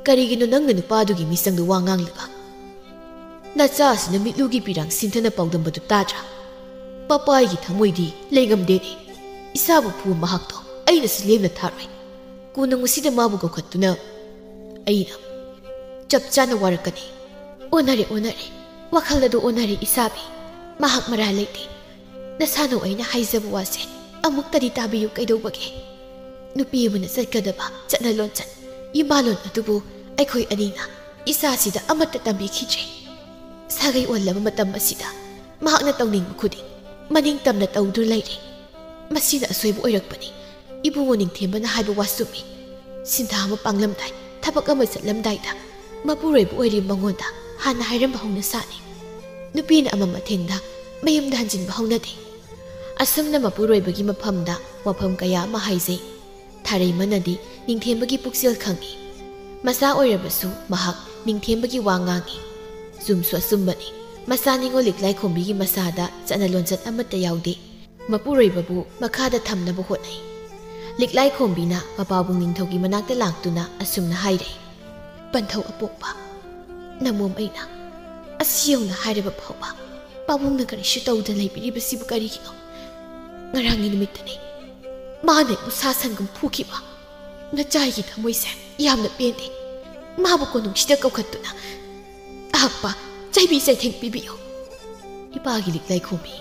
ꯀꯔꯤꯒꯤꯅꯣ ꯅꯪꯅ ꯅꯨꯄꯥꯗꯨꯒꯤ ꯃꯤꯆꯪꯗ ꯋꯥ ꯉꯥꯡꯂꯤꯕ? ꯅꯆꯥ ꯑꯁꯤꯅ ꯃꯤꯠꯂꯨꯒꯤ ꯄꯤꯔꯥꯡ ꯁꯤꯟꯊꯅ ꯄꯥꯎꯗꯝꯕꯗꯨ ꯇꯥꯗ꯭ꯔꯥ? ꯄꯄꯥꯏꯒꯤ ꯊꯃꯣꯏꯗꯤ ꯂꯩꯉꯝꯗꯦꯅꯦ꯫ ꯏꯁꯥꯕꯨ ꯐꯨꯕ ꯃꯍꯥꯛꯇꯣ ꯑꯩꯅꯁꯨ ꯂꯦꯝꯅ ꯊꯥꯔꯣꯏ꯫ ꯀꯣꯅꯨꯡ ꯑꯁꯤꯗ ꯃꯥꯕꯨ ꯀꯧꯈꯠꯇꯨꯅ ꯑꯩꯅ ꯆꯞ ꯆꯥꯅ ꯋꯥꯔꯛꯀꯅꯤ꯫ ꯑꯣꯟꯅꯔꯦ, ꯑꯣꯟꯅꯔꯦ꯫ ꯋꯥꯈꯜ ꯑꯗꯨ ꯑꯣꯟꯅꯔꯦ ꯏꯁꯥꯕꯤ꯫ ꯃꯍꯥꯛ ꯃꯔꯥꯜ ꯂꯩꯇꯦ꯫ ꯅꯁꯥꯅꯧ ꯑꯩꯅ ꯍꯥꯏꯖꯕ ꯋꯥꯁꯦ ꯑꯃꯨꯛꯇꯗꯤ ꯇꯥꯕꯤꯌꯨ ꯀꯩꯗꯧꯕꯒꯦ? ꯅꯨꯄꯤ ꯑꯃꯅ ꯆꯠꯀꯗꯕ ꯆꯠꯅ ꯂꯣꯟꯆꯠ, ꯏꯃꯥꯂꯣꯟ ꯑꯗꯨꯕꯨ ꯑꯩꯈꯣꯏ ꯑꯅꯤꯅ ꯏꯆꯥꯁꯤꯗ ꯑꯃꯠꯇ ꯇꯝꯕꯤꯈꯤꯗ꯭ꯔꯦ꯫ ꯁꯥꯒꯩ ꯑꯣꯜꯂꯕ ꯃꯇꯝ ꯑꯁꯤꯗ ꯃꯍꯥꯛꯅ ꯇꯧꯅꯤꯡꯕ ꯈꯨꯗꯤꯡ ꯃꯅꯤꯡ ꯇꯝꯅ ꯇꯧꯗꯨꯅ ꯂꯩꯔꯦ꯫ ꯃꯁꯤꯅ ꯑꯁꯣꯏꯕ ꯑꯣꯏꯔꯛꯄꯅꯤ꯫ ꯏꯕꯨꯡꯉꯣ ꯅꯤꯡꯊꯦꯝꯕꯅ ꯍꯥꯏꯕ ꯋꯥ ꯆꯨꯝꯃꯤ꯫ ꯁꯤꯟꯊꯥ ꯑꯃ ꯄꯥꯡꯂꯝꯗꯥꯏ, ꯊꯕꯛ ꯑꯃ ꯆꯠꯂꯝꯗꯥꯏꯗ ꯃꯄꯨꯔꯣꯏꯕ ꯑꯣꯏꯔꯤꯕ ꯃꯉꯣꯟꯗ ꯍꯥꯟꯅ ꯍꯥꯏꯔꯝꯕ ꯍꯧꯅ ꯁꯥꯅꯤ꯫ ꯅꯨꯄꯤꯅ ꯑꯃꯝ ꯑꯊꯦꯡꯗ ꯃꯌꯨꯝꯗ ꯍꯟꯖꯤꯟꯕ ꯍꯧꯅꯗꯦ꯫ ꯑꯁꯨꯝꯅ ꯃꯄꯨꯔꯣꯏꯕꯒꯤ ꯃꯐꯝꯗ ꯋꯥꯐꯝ ꯀꯌꯥ ꯑꯃ ꯍꯥꯏꯖꯩ꯫ ꯊꯥꯔꯩꯃꯅꯗꯤ ꯅꯤꯡꯊꯦꯝꯕꯒꯤ ꯄꯨꯛꯆꯦꯜ ꯈꯪꯏ꯫ ꯃꯆꯥ ꯑꯣꯏꯔꯕꯁꯨ ꯃꯍꯥꯛ ꯅꯤꯡꯊꯦꯝꯕꯒꯤ ꯋꯥ ꯉꯥꯡꯏ꯫ ꯆꯨꯝꯁꯨ ꯑꯆꯨꯝꯕꯅꯤ꯫ ꯃꯆꯥ ꯅꯤꯉꯣꯜ ꯂꯤꯛꯂꯥꯏꯈꯣꯝꯕꯤꯒꯤ ꯃꯆꯥꯗ ꯆꯠꯅ ꯂꯣꯟꯆꯠ ꯑꯃꯠꯇ ꯌꯥꯎꯗꯦ꯫ ꯃꯄꯨꯔꯣꯏꯕꯕꯨ ꯃꯈꯥꯗ ꯊꯝꯅꯕ ꯍꯣꯠꯅꯩ꯫ ꯂꯤꯛꯂꯥꯏꯈꯣꯝꯕꯤꯅ ꯃꯄꯥꯕꯨꯡ ꯅꯤꯡꯊꯧꯒꯤ ꯃꯅꯥꯛꯇ ꯂꯥꯛꯇꯨꯅ ꯑꯁꯨꯝꯅ ꯍꯥꯏꯔꯦ, "ꯄꯟꯊꯧ ꯑꯄꯣꯛꯄ, ꯅꯃꯣꯝ ꯑꯩꯅ ꯑꯁꯤ ꯌꯧꯅ ꯍꯥꯏꯔꯕ ꯐꯥꯎꯕ ꯄꯥꯕꯨꯡꯅ ꯀꯔꯤꯁꯨ ꯇꯧꯗꯅ ꯂꯩꯕꯤꯔꯤꯕꯁꯤꯕꯨ ꯀꯔꯤꯒꯤꯅꯣ? ꯉꯔꯥꯡꯒꯤ ꯅꯨꯃꯤꯠꯇꯅꯤ ꯃꯥꯅ ꯑꯩꯕꯨ ꯁꯥ ꯁꯟꯒꯨꯝ ꯐꯨꯈꯤꯕ꯫ ꯅꯆꯥꯏꯒꯤ ꯊꯃꯣꯏꯁꯦ ꯌꯥꯝꯅ ꯄꯦꯟꯗꯦ꯫ ꯃꯥꯕꯨ ꯀꯣꯅꯨꯡꯁꯤꯗ ꯀꯧꯈꯠꯇꯨꯅ ꯑꯍꯛꯄ ꯆꯩꯕꯤ ꯆꯩꯊꯦꯡ ꯄꯤꯕꯤꯌꯨ꯫" ꯏꯄꯥꯒꯤ ꯂꯤꯛꯂꯥꯏꯈꯣꯝꯕꯤ,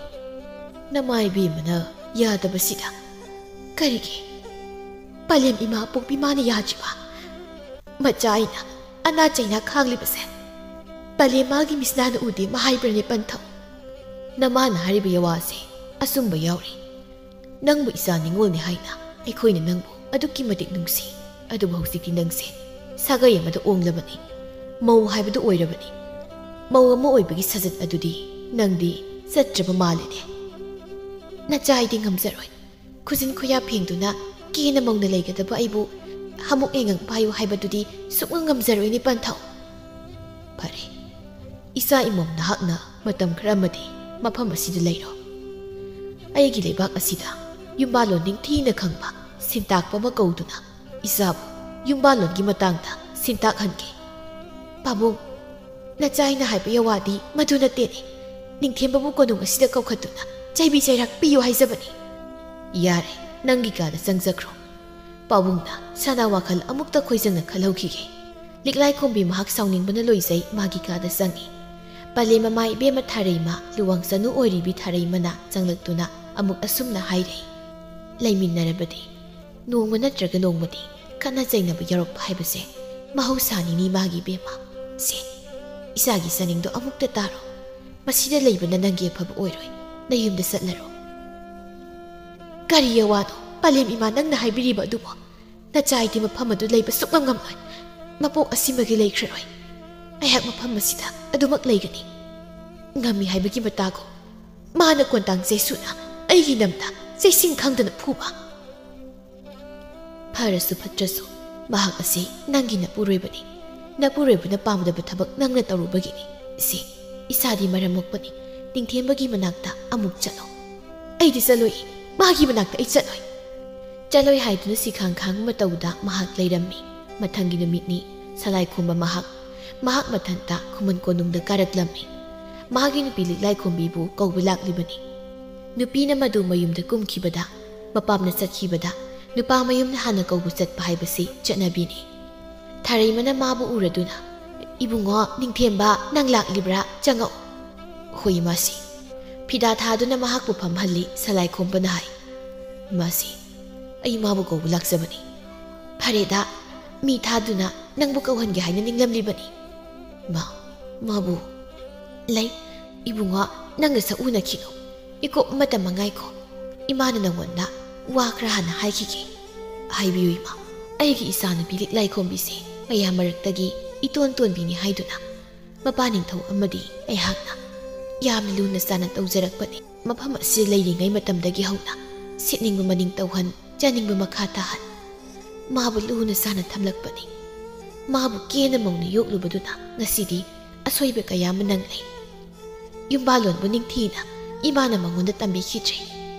ꯅꯃꯥ ꯏꯕꯦꯝꯃꯅ ꯌꯥꯗꯕꯁꯤꯗ ꯀꯔꯤꯒꯤ ꯄꯂꯦꯝ ꯏꯃꯥ ꯄꯣꯛꯄꯤ ꯃꯥꯅ ꯌꯥꯗ꯭ꯔꯤꯕ? ꯃꯆꯥ ꯑꯩꯅ ꯑꯅꯥ ꯆꯩꯅꯥ ꯈꯥꯡꯂꯤꯕꯁꯦ ꯄꯂꯦꯝ ꯃꯥꯒꯤ ꯃꯤꯠꯁꯅꯥꯅ ꯎꯗꯦ ꯍꯥꯏꯕ꯭ꯔꯅꯦ ꯄꯟꯊꯧ? ꯅꯃꯥꯅ ꯍꯥꯏꯔꯤꯕ ꯌꯥꯋꯥꯁꯦ ꯑꯆꯨꯝꯕ ꯌꯥꯎꯔꯤ꯫ ꯅꯪꯕꯨ ꯏꯆꯥ ꯅꯤꯉꯣꯜꯅꯤ ꯍꯥꯏꯅ ꯑꯩꯈꯣꯏꯅ ꯅꯪꯕꯨ ꯑꯗꯨꯛꯀꯤ ꯃꯇꯤꯛ ꯅꯨꯡꯁꯤ꯫ ꯑꯗꯨꯕꯨ ꯍꯧꯖꯤꯛꯇꯤ ꯅꯪꯁꯦ ꯁꯥꯒꯩ ꯑꯃꯗ ꯑꯣꯡꯂꯕꯅꯤ꯫ ꯃꯧ ꯍꯥꯏꯕꯗꯨ ꯑꯣꯏꯔꯕꯅꯤ꯫ ꯃꯧ ꯑꯃ ꯑꯣꯏꯕꯒꯤ ꯁꯥꯖꯠ ꯑꯗꯨꯗꯤ ꯅꯪꯗꯤ ꯆꯠꯇ꯭ꯔꯕ ꯃꯥꯜꯂꯤꯅꯦ꯫ ꯅꯆꯥ ꯑꯩꯗꯤ ꯉꯝꯖꯔꯣꯏ꯫ ꯈꯨꯖꯤꯟ ꯈꯨꯌꯥ ꯐꯦꯡꯗꯨꯅ ꯀꯦꯅ ꯃꯧꯅ ꯂꯩꯒꯗꯕ ꯑꯩꯕꯨ ꯍꯥꯃꯨꯛ ꯌꯥꯏꯉꯪ ꯄꯥꯏꯌꯨ ꯍꯥꯏꯕꯗꯨꯗꯤ ꯁꯨꯛꯉꯝ ꯉꯝꯖꯔꯣꯏꯅꯦ ꯄꯟꯊꯧ꯫ ꯐꯔꯦ, ꯏꯆꯥ ꯏꯃꯣꯝ ꯅꯍꯥꯛꯅ ꯃꯇꯝ ꯈꯔ ꯑꯃꯗꯤ ꯃꯐꯝ ꯑꯁꯤꯗ ꯂꯩꯔꯣ꯫ ꯑꯩꯒꯤ ꯂꯩꯕꯥꯛ ꯑꯁꯤꯗ ꯌꯨꯝꯕꯥꯜꯂꯣꯟ ꯅꯤꯡꯊꯤꯅ ꯈꯪꯕ ꯁꯤꯟꯇꯥꯛꯄ ꯑꯃ ꯀꯧꯗꯨꯅ ꯏꯆꯥꯕꯨ ꯌꯨꯝꯕꯥꯜꯂꯣꯟꯒꯤ ꯃꯇꯥꯡꯗ ꯁꯤꯟꯇꯥꯛꯍꯟꯒꯦ꯫ ꯄꯥꯕꯨꯡ, ꯅꯆꯥꯏꯅ ꯍꯥꯏꯕ ꯌꯥꯋꯥꯗꯤ ꯃꯗꯨ ꯅꯠꯇꯦꯅꯦ꯫ ꯅꯤꯡꯊꯦꯝꯕꯕꯨ ꯀꯣꯅꯨꯡ ꯑꯁꯤꯗ ꯀꯧꯈꯠꯇꯨꯅ ꯆꯩꯕꯤ ꯆꯩꯔꯥꯛ ꯄꯤꯌꯨ ꯍꯥꯏꯖꯕꯅꯤ꯫ "ꯌꯥꯔꯦ, ꯅꯪꯒꯤ ꯀꯥꯗ ꯆꯪꯖꯈ꯭ꯔꯣ꯫" ꯄꯥꯕꯨꯡꯅ ꯁꯅꯥ ꯋꯥꯈꯜ ꯑꯃꯨꯛꯇ ꯈꯣꯏꯖꯪꯅ ꯈꯜꯍꯧꯈꯤꯒꯦ꯫ ꯂꯤꯛꯂꯥꯏꯈꯣꯝꯕꯤ ꯃꯍꯥꯛ ꯁꯥꯎꯅꯤꯡꯕꯅ ꯂꯣꯏꯖꯩ ꯃꯥꯒꯤ ꯀꯥꯗ ꯆꯪꯉꯤ꯫ ꯄꯂꯦꯝ ꯃꯃꯥ ꯏꯕꯦꯝꯃ ꯊꯥꯔꯩꯃ, ꯂꯨꯋꯥꯡ ꯆꯅꯨ ꯑꯣꯏꯔꯤꯕꯤ ꯊꯥꯔꯩꯃꯅ ꯆꯪꯂꯛꯇꯨꯅ ꯑꯃꯨꯛ ꯑꯁꯨꯝꯅ ꯍꯥꯏꯔꯦ, "ꯂꯩꯃꯤꯟꯅꯔꯕꯗꯤ ꯅꯣꯡꯃ ꯅꯠꯇ꯭ꯔꯒ ꯅꯣꯡꯃꯗꯤ ꯈꯠꯅ ꯆꯩꯅꯕ ꯌꯥꯎꯔꯛꯄ ꯍꯥꯏꯕꯁꯦ ꯃꯍꯧꯁꯥꯅꯤꯅꯤ ꯃꯥꯒꯤ ꯏꯕꯦꯝꯃ꯫ ꯁꯦ, ꯏꯆꯥꯒꯤ ꯆꯥꯅꯤꯡꯗꯣ ꯑꯃꯨꯛꯇ ꯇꯥꯔꯣ꯫ ꯃꯁꯤꯗ ꯂꯩꯕꯅ ꯅꯪꯒꯤ ꯑꯐꯕ ꯑꯣꯏꯔꯣꯏ꯫ ꯅꯌꯨꯝꯗ ꯆꯠꯂꯔꯣ꯫" "ꯀꯔꯤ ꯑꯋꯥꯅꯣ ꯄꯂꯦꯝ ꯏꯃꯥ ꯅꯪꯅ ꯍꯥꯏꯕꯤꯔꯤꯕ ꯑꯗꯨꯕꯨ? ꯅꯆꯥ ꯑꯩꯗꯤ ꯃꯐꯝ ꯑꯗꯨ ꯂꯩꯕ ꯁꯨꯛꯉꯝ ꯉꯝꯂꯣꯏ꯫ ꯃꯄꯣꯛ ꯑꯁꯤꯃꯒꯤ ꯂꯩꯈ꯭ꯔꯔꯣꯏ꯫ ꯑꯩꯍꯥꯛ ꯃꯐꯝ ꯑꯁꯤꯗ ꯑꯗꯨꯃꯛ ꯂꯩꯒꯅꯤ꯫ ꯉꯝꯃꯤ ꯍꯥꯏꯕꯒꯤ ꯃꯇꯥꯒꯨꯝ ꯃꯥꯅ ꯀꯣꯟꯇꯥꯡ ꯆꯩꯁꯨꯅ ꯑꯩꯒꯤ ꯅꯝꯗ ꯆꯩꯁꯤꯡ ꯈꯪꯗꯅ ꯐꯨꯕ꯫ ꯐꯔꯁꯨ ꯐꯠꯇ꯭ꯔꯁꯨ ꯃꯍꯥꯛ ꯑꯁꯤ ꯅꯪꯒꯤ ꯅꯄꯨꯔꯣꯏꯕꯅꯤ꯫ ꯅꯄꯨꯔꯣꯏꯕꯅ ꯄꯥꯝꯗꯕ ꯊꯕꯛ ꯅꯪꯅ ꯇꯧꯔꯨꯕꯒꯤꯅꯤ꯫ ꯁꯤ ꯏꯁꯥꯗꯤ ꯃꯔꯝ ꯃꯣꯛꯄꯅꯤ꯫ ꯅꯤꯡꯊꯦꯝꯕꯒꯤ ꯃꯅꯥꯛꯇ ꯑꯃꯨꯛ ꯆꯠꯂꯣ꯫" "ꯑꯩꯗꯤ ꯆꯠꯂꯣꯏ꯫ ꯃꯥꯒꯤ ꯃꯅꯥꯛꯇ ꯑꯩ ꯆꯠꯂꯣꯏ꯫" ꯆꯠꯂꯣꯏ ꯍꯥꯏꯗꯨꯅ ꯁꯤꯈꯥꯡ ꯈꯥꯡꯕ ꯃꯇꯧꯗ ꯃꯍꯥꯛ ꯂꯩꯔꯝꯃꯤ꯫ ꯃꯊꯪꯒꯤ ꯅꯨꯃꯤꯠꯅꯤ꯫ ꯁꯂꯥꯏ ꯈꯣꯝꯕ ꯃꯍꯥꯛ, ꯃꯍꯥꯛ ꯃꯊꯟꯇ ꯈꯨꯃꯟ ꯀꯣꯅꯨꯡꯗ ꯀꯥꯔꯛꯂꯝꯃꯤ꯫ ꯃꯥꯒꯤ ꯅꯨꯄꯤ ꯂꯤꯛꯂꯥꯏ ꯈꯣꯝꯕꯤꯕꯨ ꯀꯧꯕ ꯂꯥꯛꯂꯤꯕꯅꯤ꯫ ꯅꯨꯄꯤꯅ ꯃꯗꯨ ꯃꯌꯨꯝꯗ ꯀꯨꯝꯈꯤꯕꯗ, ꯃꯄꯥꯝꯅ ꯆꯠꯈꯤꯕꯗ ꯅꯨꯄꯥ ꯃꯌꯨꯝꯅ ꯍꯥꯟꯅ ꯀꯧꯕ ꯆꯠꯄ ꯍꯥꯏꯕꯁꯤ ꯆꯠꯅꯕꯤꯅꯤ꯫ ꯊꯥꯔꯩꯃꯅ ꯃꯥꯕꯨ ꯎꯔꯗꯨꯅ, "ꯏꯕꯨꯡꯉꯣ ꯅꯤꯡꯊꯦꯝꯕ, ꯅꯪ ꯂꯥꯛꯂꯤꯕ꯭ꯔꯥ? ꯆꯪꯉꯛꯎ꯫" "ꯍꯣꯏ ꯏꯃꯥꯁꯤ꯫" ꯐꯤꯗꯥ ꯊꯥꯗꯨꯅ ꯃꯍꯥꯛꯄꯨ ꯐꯝꯍꯜꯂꯤ꯫ ꯁꯂꯥꯏ ꯈꯣꯝꯕꯅ ꯍꯥꯏ, "ꯏꯃꯥꯁꯤ, ꯑꯩ ꯃꯥꯕꯨ ꯀꯧꯕ ꯂꯥꯛꯆꯕꯅꯤ꯫" "ꯐꯔꯦꯗ, ꯃꯤ ꯊꯥꯗꯨꯅ ꯅꯪꯕꯨ ꯀꯧꯍꯟꯒꯦ ꯍꯥꯏꯅ ꯅꯤꯡꯂꯝꯂꯤꯕꯅꯤ꯫" "ꯃꯥ, ꯃꯥꯕꯨ?" "ꯂꯩ, ꯏꯕꯨꯡꯉꯣ, ꯅꯪꯒ ꯁꯛ ꯎꯅꯈꯤꯅꯨ꯫ ꯏꯀꯣꯞ ꯑꯃꯇ ꯃꯉꯥꯏꯈꯣ꯫ ꯏꯃꯥꯅ ꯅꯪꯉꯣꯟꯗ ꯋꯥ ꯈꯔ ꯍꯥꯟꯅ ꯍꯥꯏꯈꯤꯒꯦ꯫" "ꯍꯥꯏꯕꯤꯌꯨ ꯏꯃꯥ꯫" "ꯑꯩꯒꯤ ꯏꯆꯥꯅꯨꯄꯤ ꯂꯤꯛꯂꯥꯏ ꯈꯣꯝꯕꯤꯁꯦ ꯃꯌꯥꯝ ꯃꯔꯛꯇꯒꯤ ꯏꯇꯣꯟ ꯇꯣꯟꯕꯤꯅꯤ ꯍꯥꯏꯗꯨꯅ ꯃꯄꯥ ꯅꯤꯡꯊꯧ ꯑꯃꯗꯤ ꯑꯩꯍꯥꯛꯅ ꯌꯥꯝꯅ ꯂꯨꯅ ꯆꯥꯟꯅ ꯇꯧꯖꯔꯛꯄꯅꯤ꯫ ꯃꯐꯝ ꯑꯁꯤꯗ ꯂꯩꯔꯤꯉꯩ ꯃꯇꯝꯗꯒꯤ ꯍꯧꯅ ꯁꯦꯠꯅꯤꯡꯕ ꯃꯅꯤꯡ ꯇꯧꯍꯟ, ꯆꯥꯅꯤꯡꯕ ꯃꯈꯥ ꯇꯥꯍꯟ ꯃꯥꯕꯨ ꯂꯨꯅ ꯆꯥꯟꯅ ꯊꯝꯂꯛꯄꯅꯤ꯫ ꯃꯥꯕꯨ ꯀꯦꯅ ꯃꯧꯅ ꯌꯣꯛꯂꯨꯕꯗꯨꯅ ꯉꯁꯤꯗꯤ ꯑꯁꯣꯏꯕ ꯀꯌꯥ ꯑꯃ ꯅꯪꯂꯦ꯫ ꯌꯨꯝꯕꯥꯂꯣꯟꯕꯨ ꯅꯤꯡꯊꯤꯅ ꯏꯃꯥꯅ ꯃꯉꯣꯟꯗ ꯇꯝꯕꯤꯈꯤꯗ꯭ꯔꯦ꯫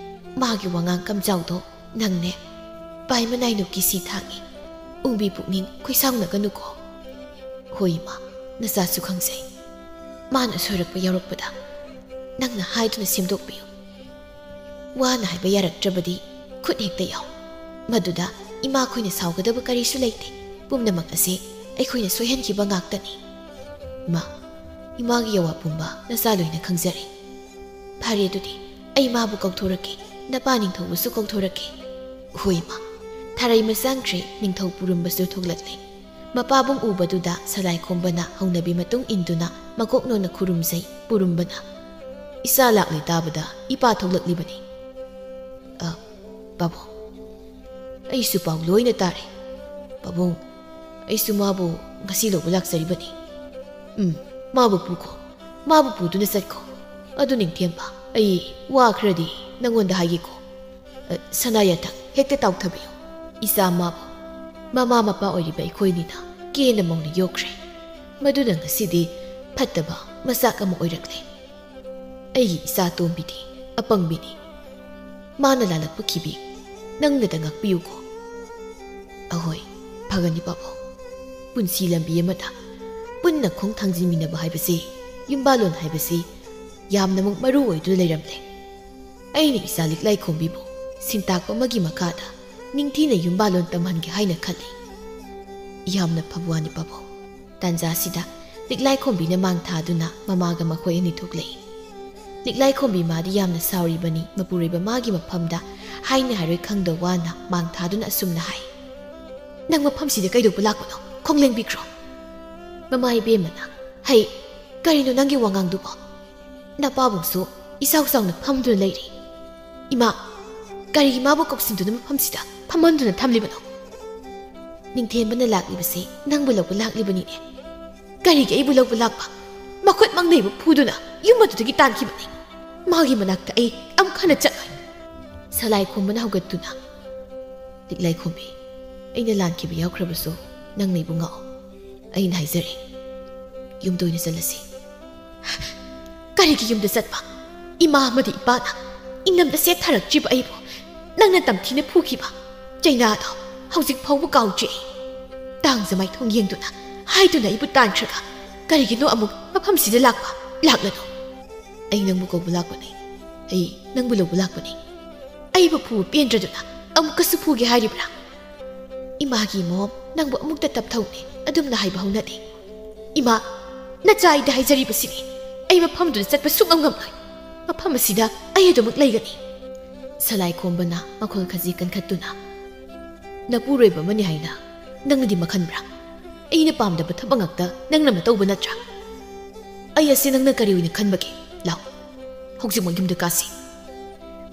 ꯃꯥꯒꯤ ꯋꯥꯉꯥꯡ ꯀꯝꯖꯥꯎꯗꯣ ꯅꯪꯅꯦ ꯄꯥꯏ ꯃꯅꯥꯏ ꯅꯨꯄꯤ ꯁꯤ ꯊꯥꯡꯉꯤ꯫ ꯎꯡꯕꯤ ꯄꯨꯛꯅꯤꯡ ꯈꯣꯏꯁꯥꯎꯅꯒꯅꯨꯀꯣ꯫" "ꯍꯣꯏ ꯏꯃꯥ, ꯅꯆꯥꯁꯨ ꯈꯪꯖꯩ꯫ ꯃꯥꯅ ꯁꯣꯏꯔꯛꯄ ꯌꯥꯎꯔꯛꯄꯗ ꯅꯪꯅ ꯍꯥꯏꯗꯨꯅ ꯁꯦꯝꯗꯣꯛꯄꯤꯌꯨ꯫ ꯋꯥꯅ ꯍꯥꯏꯕ ꯌꯥꯔꯛꯇ꯭ꯔꯕꯗꯤ ꯈꯨꯠ ꯍꯦꯛꯇ ꯌꯥꯎ꯫ ꯃꯗꯨꯗ ꯏꯃꯥꯈꯣꯏꯅ ꯁꯥꯎꯒꯗꯕ ꯀꯔꯤꯁꯨ ꯂꯩꯇꯦ꯫ ꯄꯨꯝꯅꯃꯛ ꯑꯁꯤ ꯑꯩꯈꯣꯏꯅ ꯁꯣꯏꯍꯟꯈꯤꯕ ꯉꯥꯛꯇꯅꯤ꯫ ꯏꯃꯥ, ꯏꯃꯥꯒꯤ ꯌꯥꯋꯥ ꯄꯨꯝꯕ ꯅꯆꯥ ꯂꯣꯏꯅ ꯈꯪꯖꯔꯦ꯫ ꯐꯔꯦ, ꯑꯗꯨꯗꯤ ꯑꯩ ꯃꯥꯕꯨ ꯀꯧꯊꯣꯔꯛꯀꯦ, ꯅꯄꯥ ꯅꯤꯡꯊꯧꯕꯁꯨ ꯀꯧꯊꯣꯔꯛꯀꯦ꯫ ꯍꯣꯏ, ꯏꯃꯥ꯫ ꯊꯥꯔꯩ ꯃꯆꯥꯡꯈ꯭ꯔꯦ ꯅꯤꯡꯊꯧ ꯄꯨꯔꯨꯝꯕꯁꯨ ꯊꯣꯛꯂꯛꯂꯦ꯫ ꯃꯄꯥꯕꯨꯡ ꯎꯕꯗꯨꯗ ꯁꯂꯥꯏ ꯈꯣꯝꯕꯅ ꯍꯧꯅꯕꯤ ꯃꯇꯨꯡ ꯏꯟꯗꯨꯅ ꯃꯀꯣꯛ ꯅꯣꯟꯅ ꯈꯨꯔꯨꯝꯖꯩ꯫ ꯄꯨꯔꯨꯝꯕꯅ, "ꯏꯆꯥ ꯂꯥꯛꯂꯦ ꯇꯥꯕꯗ ꯏꯄꯥ ꯊꯣꯛꯂꯛꯂꯤꯕꯅꯤ꯫" "ꯑ, ꯄꯥꯕꯨꯡ, ꯑꯩꯁꯨ ꯄꯥꯎ ꯂꯣꯏꯅ ꯇꯥꯔꯦ꯫ ꯄꯥꯕꯨꯡ, ꯑꯩꯁꯨ ꯃꯥꯕꯨ ꯉꯁꯤ ꯂꯧꯕ ꯂꯥꯛꯆꯔꯤꯕꯅꯤ꯫" "ꯎꯝ, ꯃꯥꯕꯨ ꯄꯨꯈꯣ, ꯃꯥꯕꯨ ꯄꯨꯗꯨꯅ ꯆꯠꯈꯣ꯫ ꯑꯗꯨ ꯅꯤꯡꯊꯦꯝꯕ, ꯑꯩ ꯋꯥ ꯈꯔꯗꯤ ꯅꯪꯉꯣꯟꯗ ꯍꯥꯏꯒꯦꯀꯣ꯫" "ꯑ, ꯁꯅꯥ ꯌꯥꯊꯪ, ꯍꯦꯛꯇ ꯇꯥꯎꯊꯕꯤꯌꯨ꯫ ꯏꯆꯥ ꯃꯥꯕꯨ ꯃꯃꯥ ꯃꯄꯥ ꯑꯣꯏꯔꯤꯕ ꯑꯩꯈꯣꯏꯅꯤꯅ ꯀꯦꯅ ꯃꯧꯅ ꯌꯣꯛꯈ꯭ꯔꯦ꯫ ꯃꯗꯨꯅ ꯉꯁꯤꯗꯤ ꯐꯠꯇꯕ ꯃꯆꯥꯛ ꯑꯃ ꯑꯣꯏꯔꯛꯂꯦ꯫ ꯑꯩꯒꯤ ꯏꯆꯥ ꯇꯣꯝꯕꯤꯗꯤ ꯑꯄꯪꯕꯤꯅꯤ꯫ ꯃꯥꯅ ꯂꯥꯜꯂꯛꯄ ꯈꯤꯕꯤ ꯅꯪꯅꯗ ꯉꯥꯛꯄꯤꯌꯨꯀꯣ꯫" "ꯑꯍꯣꯏ, ꯐꯒꯅꯤ ꯄꯥꯕꯨꯡ꯫ ꯄꯨꯟꯁꯤ ꯂꯝꯕꯤ ꯑꯃꯗ ꯄꯨꯟꯅ ꯈꯣꯡ ꯊꯥꯡꯖꯤꯟꯃꯤꯟꯅꯕ ꯍꯥꯏꯕꯁꯤ, ꯌꯨꯝꯕꯥꯂꯣꯟ ꯍꯥꯏꯕꯁꯤ ꯌꯥꯝꯅꯃꯛ ꯃꯔꯨ ꯑꯣꯏꯗꯨꯅ ꯂꯩꯔꯝꯂꯦ꯫ ꯑꯩꯅ ꯏꯆꯥ ꯂꯤꯛꯂꯥꯏ ꯈꯣꯝꯕꯤꯕꯨ ꯁꯤꯟꯇꯥꯛꯄ ꯑꯃꯒꯤ ꯃꯈꯥꯗ ꯅꯤꯡꯊꯤꯅ ꯌꯨꯝꯕꯥꯂꯣꯟ ꯇꯝꯍꯟꯒꯦ ꯍꯥꯏꯅ ꯈꯜꯂꯤ꯫" "ꯌꯥꯝꯅ ꯐꯕ ꯋꯥꯅꯤ ꯄꯥꯕꯨꯡ꯫" ꯇꯥꯟꯖꯥꯁꯤꯗ ꯂꯤꯛꯂꯥꯏ ꯈꯣꯝꯕꯤꯅ ꯃꯥꯡ ꯊꯥꯗꯨꯅ ꯃꯃꯥꯒ ꯃꯈꯣꯏ ꯑꯅꯤ ꯊꯣꯛꯂꯛꯏ꯫ ꯂꯤꯛꯂꯥꯏ ꯈꯣꯝꯕꯤ ꯃꯥꯗꯤ ꯌꯥꯝꯅ ꯁꯥꯎꯔꯤꯕꯅꯤ ꯃꯄꯨꯔꯣꯏꯕ ꯃꯥꯒꯤ ꯃꯐꯝꯗ ꯍꯥꯏꯅ ꯍꯥꯏꯔꯣꯏ ꯈꯪꯗ ꯋꯥꯅ ꯃꯥꯡ ꯊꯥꯗꯨꯅ ꯑꯁꯨꯝꯅ ꯍꯥꯏ, "ꯅꯪ ꯃꯐꯝꯁꯤꯗ ꯀꯩꯗꯧꯕ ꯂꯥꯛꯄꯅꯣ? ꯈꯣꯡꯂꯦꯡꯕꯤꯈ꯭ꯔꯣ꯫" ꯃꯃꯥ ꯏꯕꯦꯝꯃꯅ, "ꯍꯩ, ꯀꯔꯤꯅꯣ ꯅꯪꯒꯤ ꯋꯥꯉꯥꯡꯗꯨꯕꯣ? ꯅꯄꯥꯕꯨꯡꯁꯨ ꯏꯆꯥꯎ ꯆꯥꯎꯅ ꯐꯝꯗꯨꯅ ꯂꯩꯔꯤ꯫ ꯏꯃꯥ, ꯀꯔꯤꯒꯤ ꯃꯥꯕꯨ ꯀꯧꯁꯤꯟꯗꯨꯅ ꯃꯐꯝꯁꯤꯗ ꯐꯝꯍꯟꯗꯨꯅ ꯊꯝꯂꯤꯕꯅꯣ? ꯅꯤꯡꯊꯦꯝꯕꯅ ꯂꯥꯛꯂꯤꯕꯁꯤ ꯅꯪꯕꯨ ꯂꯧꯕ ꯂꯥꯛꯂꯤꯕꯅꯤꯅꯦ꯫ ꯀꯔꯤꯒꯤ ꯑꯩꯕꯨ ꯂꯧꯕ ꯂꯥꯛꯄ? ꯃꯈꯨꯠ ꯃꯪꯅꯩꯕ ꯐꯨꯗꯨꯅ ꯌꯨꯝ ꯑꯗꯨꯗꯒꯤ ꯇꯥꯟꯈꯤꯕꯅꯤ꯫ ꯃꯥꯒꯤ ꯃꯅꯥꯛꯇ ꯑꯩ ꯑꯃꯨꯛ ꯍꯟꯅ ꯆꯠꯂꯣꯏ꯫" ꯁꯂꯥꯏ ꯈꯣꯝꯕꯅ ꯍꯧꯒꯠꯇꯨꯅ, "ꯂꯤꯛꯂꯥꯏ ꯈꯣꯝꯕꯤ, ꯑꯩꯅ ꯂꯥꯟꯈꯤꯕ ꯌꯥꯎꯈ꯭ꯔꯕꯁꯨ ꯅꯪꯅ ꯑꯩꯕꯨ ꯉꯥꯛꯑꯣ꯫ ꯑꯩꯅ ꯍꯥꯏꯖꯔꯦ, ꯌꯨꯝꯗ ꯑꯣꯏꯅ ꯆꯠꯂꯁꯤ꯫" "ꯀꯔꯤꯒꯤ ꯌꯨꯝꯗ ꯆꯠꯄ? ꯏꯃꯥ ꯑꯃꯗꯤ ꯏꯄꯥꯅ ꯏꯅꯝꯗ ꯁꯦꯠꯊꯔꯛꯇ꯭ꯔꯤꯕ ꯑꯩꯕꯨ ꯅꯪꯅ ꯇꯝꯊꯤꯅ ꯐꯨꯈꯤꯕ ꯆꯩꯅꯥꯗꯣ ꯍꯧꯖꯤꯛ ꯐꯥꯎꯕ ꯀꯥꯎꯗ꯭ꯔꯤ ꯑꯩ꯫ ꯇꯥꯡꯖ ꯃꯥꯏꯊꯣꯡ ꯌꯦꯡꯗꯨꯅ ꯍꯥꯏꯗꯨꯅ ꯑꯩꯕꯨ ꯇꯥꯟꯈ꯭ꯔꯒ ꯀꯔꯤꯒꯤꯅꯣ ꯑꯃꯨꯛ ꯃꯐꯝꯁꯤꯗ ꯂꯥꯛꯄ? ꯂꯥꯛꯂꯅꯨ꯫ ꯑꯩ ꯅꯪꯕꯨ ꯀꯧꯕ ꯂꯥꯛꯄꯅꯤ꯫ ꯑꯩ ꯅꯪꯕꯨ ꯂꯧꯕ ꯂꯥꯛꯄꯅꯤ꯫ ꯑꯩꯕꯨ ꯐꯨꯕ ꯄꯦꯟꯗ꯭ꯔꯗꯨꯅ ꯑꯃꯨꯛꯀꯁꯨ ꯐꯨꯒꯦ ꯍꯥꯏꯔꯤꯕ꯭ꯔꯥ? ꯏꯃꯥꯒꯤ ꯃꯣꯝ, ꯅꯪꯕꯨ ꯑꯃꯨꯛꯇ ꯇꯞꯊꯧꯅꯦ, ꯑꯗꯨꯝꯅ ꯍꯥꯏꯕ ꯍꯧꯅꯗꯦ꯫ ꯏꯃꯥ, ꯅꯆꯥ ꯑꯩꯗ ꯍꯥꯏꯖꯔꯤꯕꯁꯤꯅꯤ꯫ ꯑꯩ ꯃꯐꯝꯗꯨꯗ ꯆꯠꯄ ꯁꯨꯡꯉꯝ ꯉꯝꯂꯣꯏ꯫ ꯃꯐꯝ ꯑꯁꯤꯗ ꯑꯩ ꯑꯗꯨꯃꯛ ꯂꯩꯒꯅꯤ꯫ ꯁꯂꯥꯏ ꯈꯣꯝꯕꯅ ꯃꯈꯣꯜ ꯈꯖꯤꯛ ꯀꯟꯈꯠꯇꯨꯅ, "ꯅꯄꯨꯔꯣꯏꯕ ꯑꯃꯅꯤ ꯍꯥꯏꯅ ꯅꯪꯅꯗꯤ ꯃꯈꯟꯕ꯭ꯔꯥ? ꯑꯩꯅ ꯄꯥꯝꯗꯕ ꯊꯕꯛ ꯉꯥꯛꯇ ꯅꯪꯅ ꯃꯇꯧꯕ ꯅꯠꯇ꯭ꯔꯥ? ꯑꯩ ꯑꯁꯤ ꯅꯪꯅ ꯀꯔꯤ ꯑꯣꯏꯅ ꯈꯟꯕꯒꯦ? ꯂꯥꯎ, ꯍꯧꯖꯤꯛꯃꯛ ꯌꯨꯝꯗ ꯀꯥꯁꯤ꯫"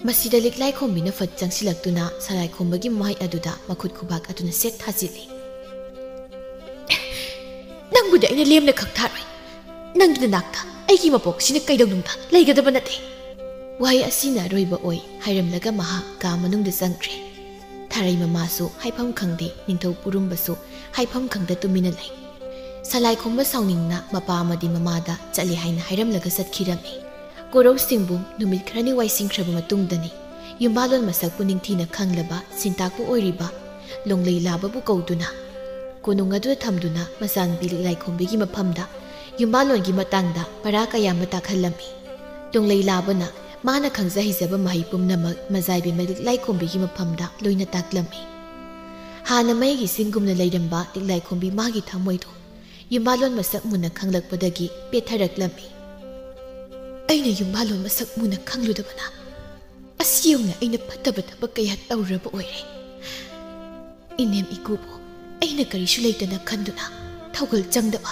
ꯃꯁꯤꯗ ꯂꯤꯛꯂꯥꯏ ꯈꯣꯝꯕꯤꯅ ꯐꯠ ꯆꯪꯁꯤꯜꯂꯛꯇꯨꯅ ꯁꯂꯥꯏ ꯈꯣꯝꯕꯒꯤ ꯃꯥꯏ ꯑꯗꯨꯗ ꯃꯈꯨꯠ ꯈꯨꯕꯥꯛ ꯑꯗꯨꯅ ꯁꯦꯠ ꯊꯥꯖꯤꯜꯂꯤ꯫ "ꯅꯪꯕꯨꯗꯤ ꯑꯩꯅ ꯂꯦꯝꯅ ꯈꯛ ꯊꯥꯔꯣꯏ꯫ ꯅꯪꯒꯤ ꯅꯅꯥꯛꯇ ꯑꯩꯒꯤ ꯃꯄꯣꯛꯁꯤꯅ ꯀꯩꯗꯧꯅꯨꯡꯗ ꯂꯩꯒꯗꯕ ꯅꯠꯇꯦ꯫" ꯋꯥꯍꯩ ꯑꯁꯤꯅ ꯑꯔꯣꯏꯕ ꯑꯣꯏ ꯍꯥꯏꯔꯝꯂꯒ ꯃꯍꯥꯛ ꯀꯥ ꯃꯅꯨꯡꯗ ꯆꯪꯈ꯭ꯔꯦ꯫ ꯊꯥꯔꯩ ꯃꯃꯥꯁꯨ ꯍꯥꯏꯐꯝ ꯈꯪꯗꯦ, ꯅꯤꯡꯊꯧ ꯄꯨꯔꯨꯝꯕꯁꯨ ꯍꯥꯏꯐꯝ ꯈꯪꯗ ꯇꯨꯃꯤꯟꯅ ꯂꯩ꯫ ꯁꯂꯥꯏ ꯈꯣꯝꯕ ꯁꯥꯎꯅꯤꯡꯅ ꯃꯄꯥ ꯑꯃꯗꯤ ꯃꯃꯥꯗ ꯆꯠꯂꯤ ꯍꯥꯏꯅ ꯍꯥꯏꯔꯝꯂꯒ ꯆꯠꯈꯤꯔꯝꯃꯤ꯫ ꯀꯣꯔꯧꯁꯤꯡꯕꯨ ꯅꯨꯃꯤꯠ ꯈꯔꯅꯤ ꯋꯥꯏꯁꯤꯟꯈ꯭ꯔꯕ ꯃꯇꯨꯡꯗꯅꯤ ꯌꯨꯝꯕꯥꯂꯣꯟ ꯃꯁꯛꯄꯨ ꯅꯤꯡꯊꯤꯅ ꯈꯪꯂꯕ ꯁꯤꯟꯇꯥꯛꯄꯨ ꯑꯣꯏꯔꯤꯕ ꯂꯣꯡꯂꯩ ꯂꯥꯕꯕꯨ ꯀꯧꯗꯨꯅ ꯀꯣꯅꯨꯡ ꯑꯗꯨꯗ ꯊꯝꯗꯨꯅ ꯃꯆꯥꯅꯨꯄꯤ ꯂꯤꯛꯂꯥꯏꯈꯣꯝꯕꯤꯒꯤ ꯃꯐꯝꯗ ꯌꯨꯝꯕꯥꯂꯣꯟꯒꯤ ꯃꯇꯥꯡꯗ ꯄꯔꯥ ꯀꯌꯥ ꯑꯃ ꯇꯥꯛꯍꯜꯂꯝꯃꯤ꯫ ꯂꯣꯡꯂꯩ ꯂꯥꯕꯅ ꯃꯥꯅ ꯈꯪꯖ ꯍꯩꯖꯕ ꯃꯍꯩ ꯄꯨꯝꯅꯃꯛ ꯃꯖꯥꯏꯕꯤ ꯂꯤꯛꯂꯥꯏꯈꯣꯝꯕꯤꯒꯤ ꯃꯐꯝꯗ ꯂꯣꯏꯅ ꯇꯥꯛꯂꯝꯃꯤ꯫ ꯍꯥꯟꯅ ꯃꯩꯒꯤ ꯁꯤꯡꯒꯨꯝꯅ ꯂꯩꯔꯝꯕ ꯂꯤꯛꯂꯥꯏꯈꯣꯝꯕꯤ ꯃꯥꯒꯤ ꯊꯃꯣꯏꯗꯣ ꯌꯨꯝꯕꯥꯂꯣꯟ ꯃꯁꯛ ꯃꯨꯟꯅ ꯈꯪꯂꯛꯄꯗꯒꯤ ꯄꯦꯠꯊꯔꯛꯂꯝꯃꯤ꯫ "ꯑꯩꯅ ꯌꯨꯝꯕꯥꯂꯣꯟ ꯃꯁꯛ ꯃꯨꯟꯅ ꯈꯪꯂꯨꯗꯕꯅ ꯑꯁꯤ ꯌꯧꯅ ꯑꯩꯅ ꯐꯠꯇꯕ ꯊꯕꯛ ꯀꯌꯥ ꯇꯧꯔꯕ ꯑꯣꯏꯔꯦ꯫ ꯏꯅꯦꯝ ꯏꯀꯨꯕꯨ ꯑꯩꯅ ꯀꯔꯤꯁꯨ ꯂꯩꯇꯅ ꯈꯟꯗꯨꯅ ꯊꯧꯒꯜ ꯆꯪꯗꯕ,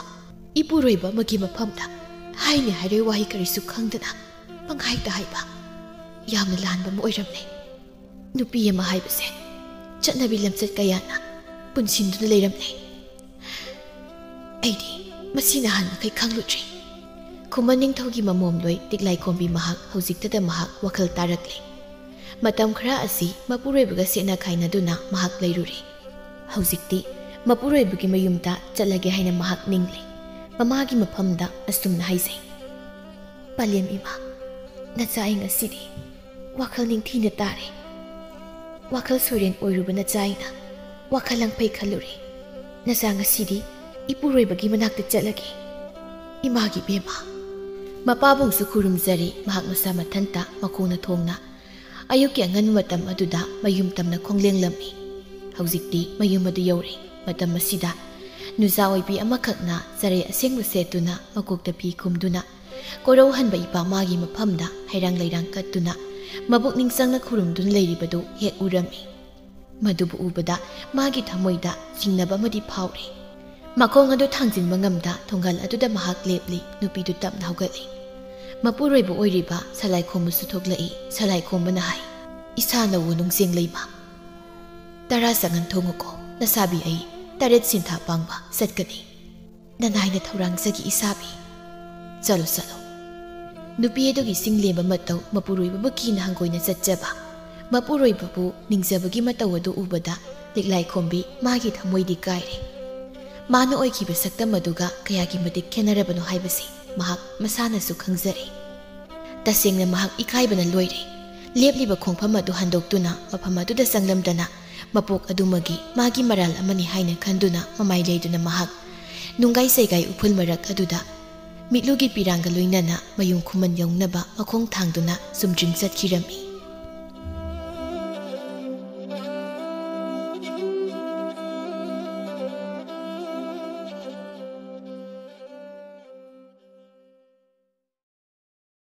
ꯏꯄꯨꯔꯣꯏꯕ ꯑꯃꯒꯤ ꯃꯐꯝꯗ ꯍꯥꯏꯅꯤ ꯍꯥꯏꯔꯣꯏ ꯋꯥꯍꯩ ꯀꯔꯤꯁꯨ ꯈꯪꯗꯅ ꯄꯪꯍꯥꯏꯇ ꯍꯥꯏꯕ ꯌꯥꯝꯅ ꯂꯥꯟꯕ ꯑꯃ ꯑꯣꯏꯔꯝꯂꯦ꯫ ꯅꯨꯄꯤ ꯑꯃ ꯍꯥꯏꯕꯁꯦ ꯆꯠꯅꯕꯤ ꯂꯝꯆꯠ ꯀꯌꯥꯅ ꯄꯨꯟꯁꯤꯟꯗꯨꯅ ꯂꯩꯔꯝꯂꯦ꯫ ꯑꯩꯗꯤ ꯃꯁꯤ ꯅꯍꯥꯟ ꯃꯈꯩ ꯈꯪꯂꯨꯗ꯭ꯔꯤ꯫" ꯈꯨꯃꯟ ꯅꯤꯡꯊꯧꯒꯤ ꯃꯃꯣꯝꯂꯣꯏ ꯂꯤꯛꯂꯥꯏꯈꯣꯝꯕꯤ ꯃꯍꯥꯛ ꯍꯧꯖꯤꯛꯇꯗ ꯃꯍꯥꯛ ꯋꯥꯈꯜ ꯇꯥꯔꯛꯂꯦ꯫ ꯃꯇꯝ ꯈꯔ ꯑꯁꯤ ꯃꯄꯨꯔꯣꯏꯕꯒ ꯁꯦꯠꯅ ꯈꯥꯏꯅꯗꯨꯅ ꯃꯍꯥꯛ ꯂꯩꯔꯨꯔꯦ꯫ ꯍꯧꯖꯤꯛꯇꯤ ꯃꯄꯨꯔꯣꯏꯕꯒꯤ ꯃꯌꯨꯝꯗ ꯆꯠꯂꯒꯦ ꯍꯥꯏꯅ ꯃꯍꯥꯛ ꯅꯤꯡꯂꯦ꯫ ꯃꯃꯥꯒꯤ ꯃꯐꯝꯗ ꯑꯁꯨꯝꯅ ꯍꯥꯏꯖꯩ, "ꯄꯂꯦꯝ ꯏꯃꯥ, ꯅꯆꯥ ꯑꯩ ꯉꯁꯤꯗꯤ ꯋꯥꯈꯜ ꯅꯤꯡꯊꯤꯅ ꯇꯥꯔꯦ꯫ ꯋꯥꯈꯜ ꯁꯣꯏꯔꯦꯟ ꯑꯣꯏꯔꯨꯕ ꯅꯆꯥ ꯑꯩꯅ ꯋꯥꯈꯜ ꯂꯪꯐꯩ ꯈꯜꯂꯨꯔꯦ꯫ ꯅꯆꯥ ꯉꯁꯤꯗꯤ ꯏꯄꯨꯔꯣꯏꯕꯒꯤ ꯃꯅꯥꯛꯇ ꯆꯠꯂꯒꯦ꯫ ꯏꯃꯥꯒꯤ ꯏꯕꯦꯝꯃ꯫" ꯃꯄꯥꯕꯨꯡꯁꯨ ꯈꯨꯔꯨꯝꯖꯔꯤ꯫ ꯃꯍꯥꯛ ꯃꯁꯥ ꯃꯊꯟꯇ ꯃꯈꯣꯡꯅ ꯊꯣꯡꯅ ꯑꯌꯨꯛꯀꯤ ꯑꯉꯟꯕ ꯃꯇꯝ ꯑꯗꯨꯗ ꯃꯌꯨꯝ ꯇꯝꯅ ꯈꯣꯡꯂꯦꯡꯂꯝꯃꯤ꯫ ꯍꯧꯖꯤꯛꯇꯤ ꯃꯌꯨꯝ ꯑꯗꯨ ꯌꯧꯔꯦ꯫ ꯃꯇꯝ ꯑꯁꯤꯗ ꯅꯨꯖꯥ ꯑꯣꯏꯕꯤ ꯑꯃꯈꯛꯅ ꯆꯔꯩ ꯑꯁꯦꯡꯕ ꯁꯦꯠꯇꯨꯅ ꯃꯀꯣꯛꯇ ꯐꯤ ꯈꯨꯝꯗꯨꯅ ꯀꯣꯔꯧꯍꯟꯕ ꯏꯄꯥ ꯃꯥꯒꯤ ꯃꯐꯝꯗ ꯍꯩꯔꯥꯡ ꯂꯩꯔꯥꯡ ꯀꯠꯇꯨꯅ ꯃꯕꯨꯛꯅꯤꯡ ꯆꯪꯅ ꯈꯨꯔꯨꯝꯗꯨꯅ ꯂꯩꯔꯤꯕꯗꯨ ꯍꯦꯛ ꯎꯔꯝꯃꯤ꯫ ꯃꯗꯨꯕꯨ ꯎꯕꯗ ꯃꯥꯒꯤ ꯊꯃꯣꯏꯗ ꯆꯤꯡꯅꯕ ꯑꯃꯗꯤ ꯐꯥꯎꯔꯦ꯫ ꯃꯈꯣꯡ ꯑꯗꯨ ꯊꯥꯡꯖꯤꯟꯕ ꯉꯝꯗ ꯊꯣꯡꯒꯜ ꯑꯗꯨꯗ ꯃꯍꯥꯛ ꯂꯦꯞꯂꯤ꯫ ꯅꯨꯄꯤꯗꯨ ꯇꯞꯅ ꯍꯧꯒꯠꯂꯤ꯫ ꯃꯄꯨꯔꯣꯏꯕ ꯑꯣꯏꯔꯤꯕ ꯁꯂꯥꯏꯈꯣꯝꯕꯁꯨ ꯊꯣꯛꯂꯛꯏ꯫ ꯁꯂꯥꯏꯈꯣꯝꯕꯅ ꯍꯥꯏ, "ꯏꯁꯥꯅ ꯋꯣ ꯅꯨꯡꯖꯦꯡ ꯂꯩꯃ꯫ ꯇꯔꯥ ꯆꯪꯍꯟ ꯊꯣꯡꯉꯨꯀꯣ, ꯅꯁꯥꯕꯤ ꯑꯩ ꯇꯔꯦꯠ ꯁꯤꯟꯊꯥ ꯄꯥꯡꯕ ꯆꯠꯀꯅꯤ꯫ ꯅꯅꯥꯏꯅ ꯊꯧꯔꯥꯡꯖꯒꯤ ꯏꯁꯥꯕꯤ꯫ ꯆꯠꯂꯣ, ꯆꯠꯂꯣ꯫" ꯅꯨꯄꯤ ꯑꯗꯨꯒꯤ ꯆꯤꯡ ꯂꯦꯝꯕ ꯃꯇꯧ ꯃꯄꯨꯔꯣꯏꯕꯕꯨ ꯀꯤꯅ ꯍꯪꯒꯣꯏꯅ ꯆꯠꯆꯕ, ꯃꯄꯨꯔꯣꯏꯕꯕꯨ ꯅꯤꯡꯖꯕꯒꯤ ꯃꯇꯧ ꯑꯗꯨ ꯎꯕꯗ ꯂꯤꯛꯂꯥꯏꯈꯣꯝꯕꯤ ꯃꯥꯒꯤ ꯊꯃꯣꯏꯗꯤ ꯀꯥꯏꯔꯦ꯫ ꯃꯥꯅ ꯑꯣꯏꯈꯤꯕ ꯁꯛꯇꯝ ꯑꯗꯨꯒ ꯀꯌꯥꯒꯤ ꯃꯇꯤꯛ ꯈꯦꯠꯅꯔꯕꯅꯣ ꯍꯥꯏꯕꯁꯤ ꯃꯍꯥꯛ ꯃꯁꯥꯅꯁꯨ ꯈꯪꯖꯔꯦ꯫ ꯇꯁꯦꯡꯅ ꯃꯍꯥꯛ ꯏꯀꯥꯏꯕꯅ ꯂꯣꯏꯔꯦ꯫ ꯂꯦꯞꯂꯤꯕ ꯈꯣꯡꯐꯝ ꯑꯗꯨ ꯍꯟꯗꯣꯛꯇꯨꯅ ꯃꯐꯝ ꯑꯗꯨꯗ ꯆꯪꯂꯝꯗꯅ ꯃꯄꯣꯛ ꯑꯗꯨꯃꯒꯤ ꯃꯥꯒꯤ ꯃꯔꯥꯜ ꯑꯃꯅꯤ ꯍꯥꯏꯅ ꯈꯟꯗꯨꯅ ꯃꯃꯥꯏ ꯂꯩꯗꯨꯅ ꯃꯍꯥꯛ ꯅꯨꯡꯒꯥꯏ ꯆꯩꯒꯥꯏ ꯎꯐꯨꯜ ꯃꯔꯛ ꯑꯗꯨꯗ ꯃꯤꯠꯂꯨꯒꯤ ꯄꯤꯔꯥꯡꯒ ꯂꯣꯏꯅꯅ ꯃꯌꯨꯝ ꯈꯨꯃꯟ ꯌꯧꯅꯕ ꯃꯈꯣꯡ ꯊꯥꯡꯗꯨꯅ ꯆꯨꯝꯗ꯭ꯔꯤꯡ ꯆꯠꯈꯤꯔꯝꯃꯤ꯫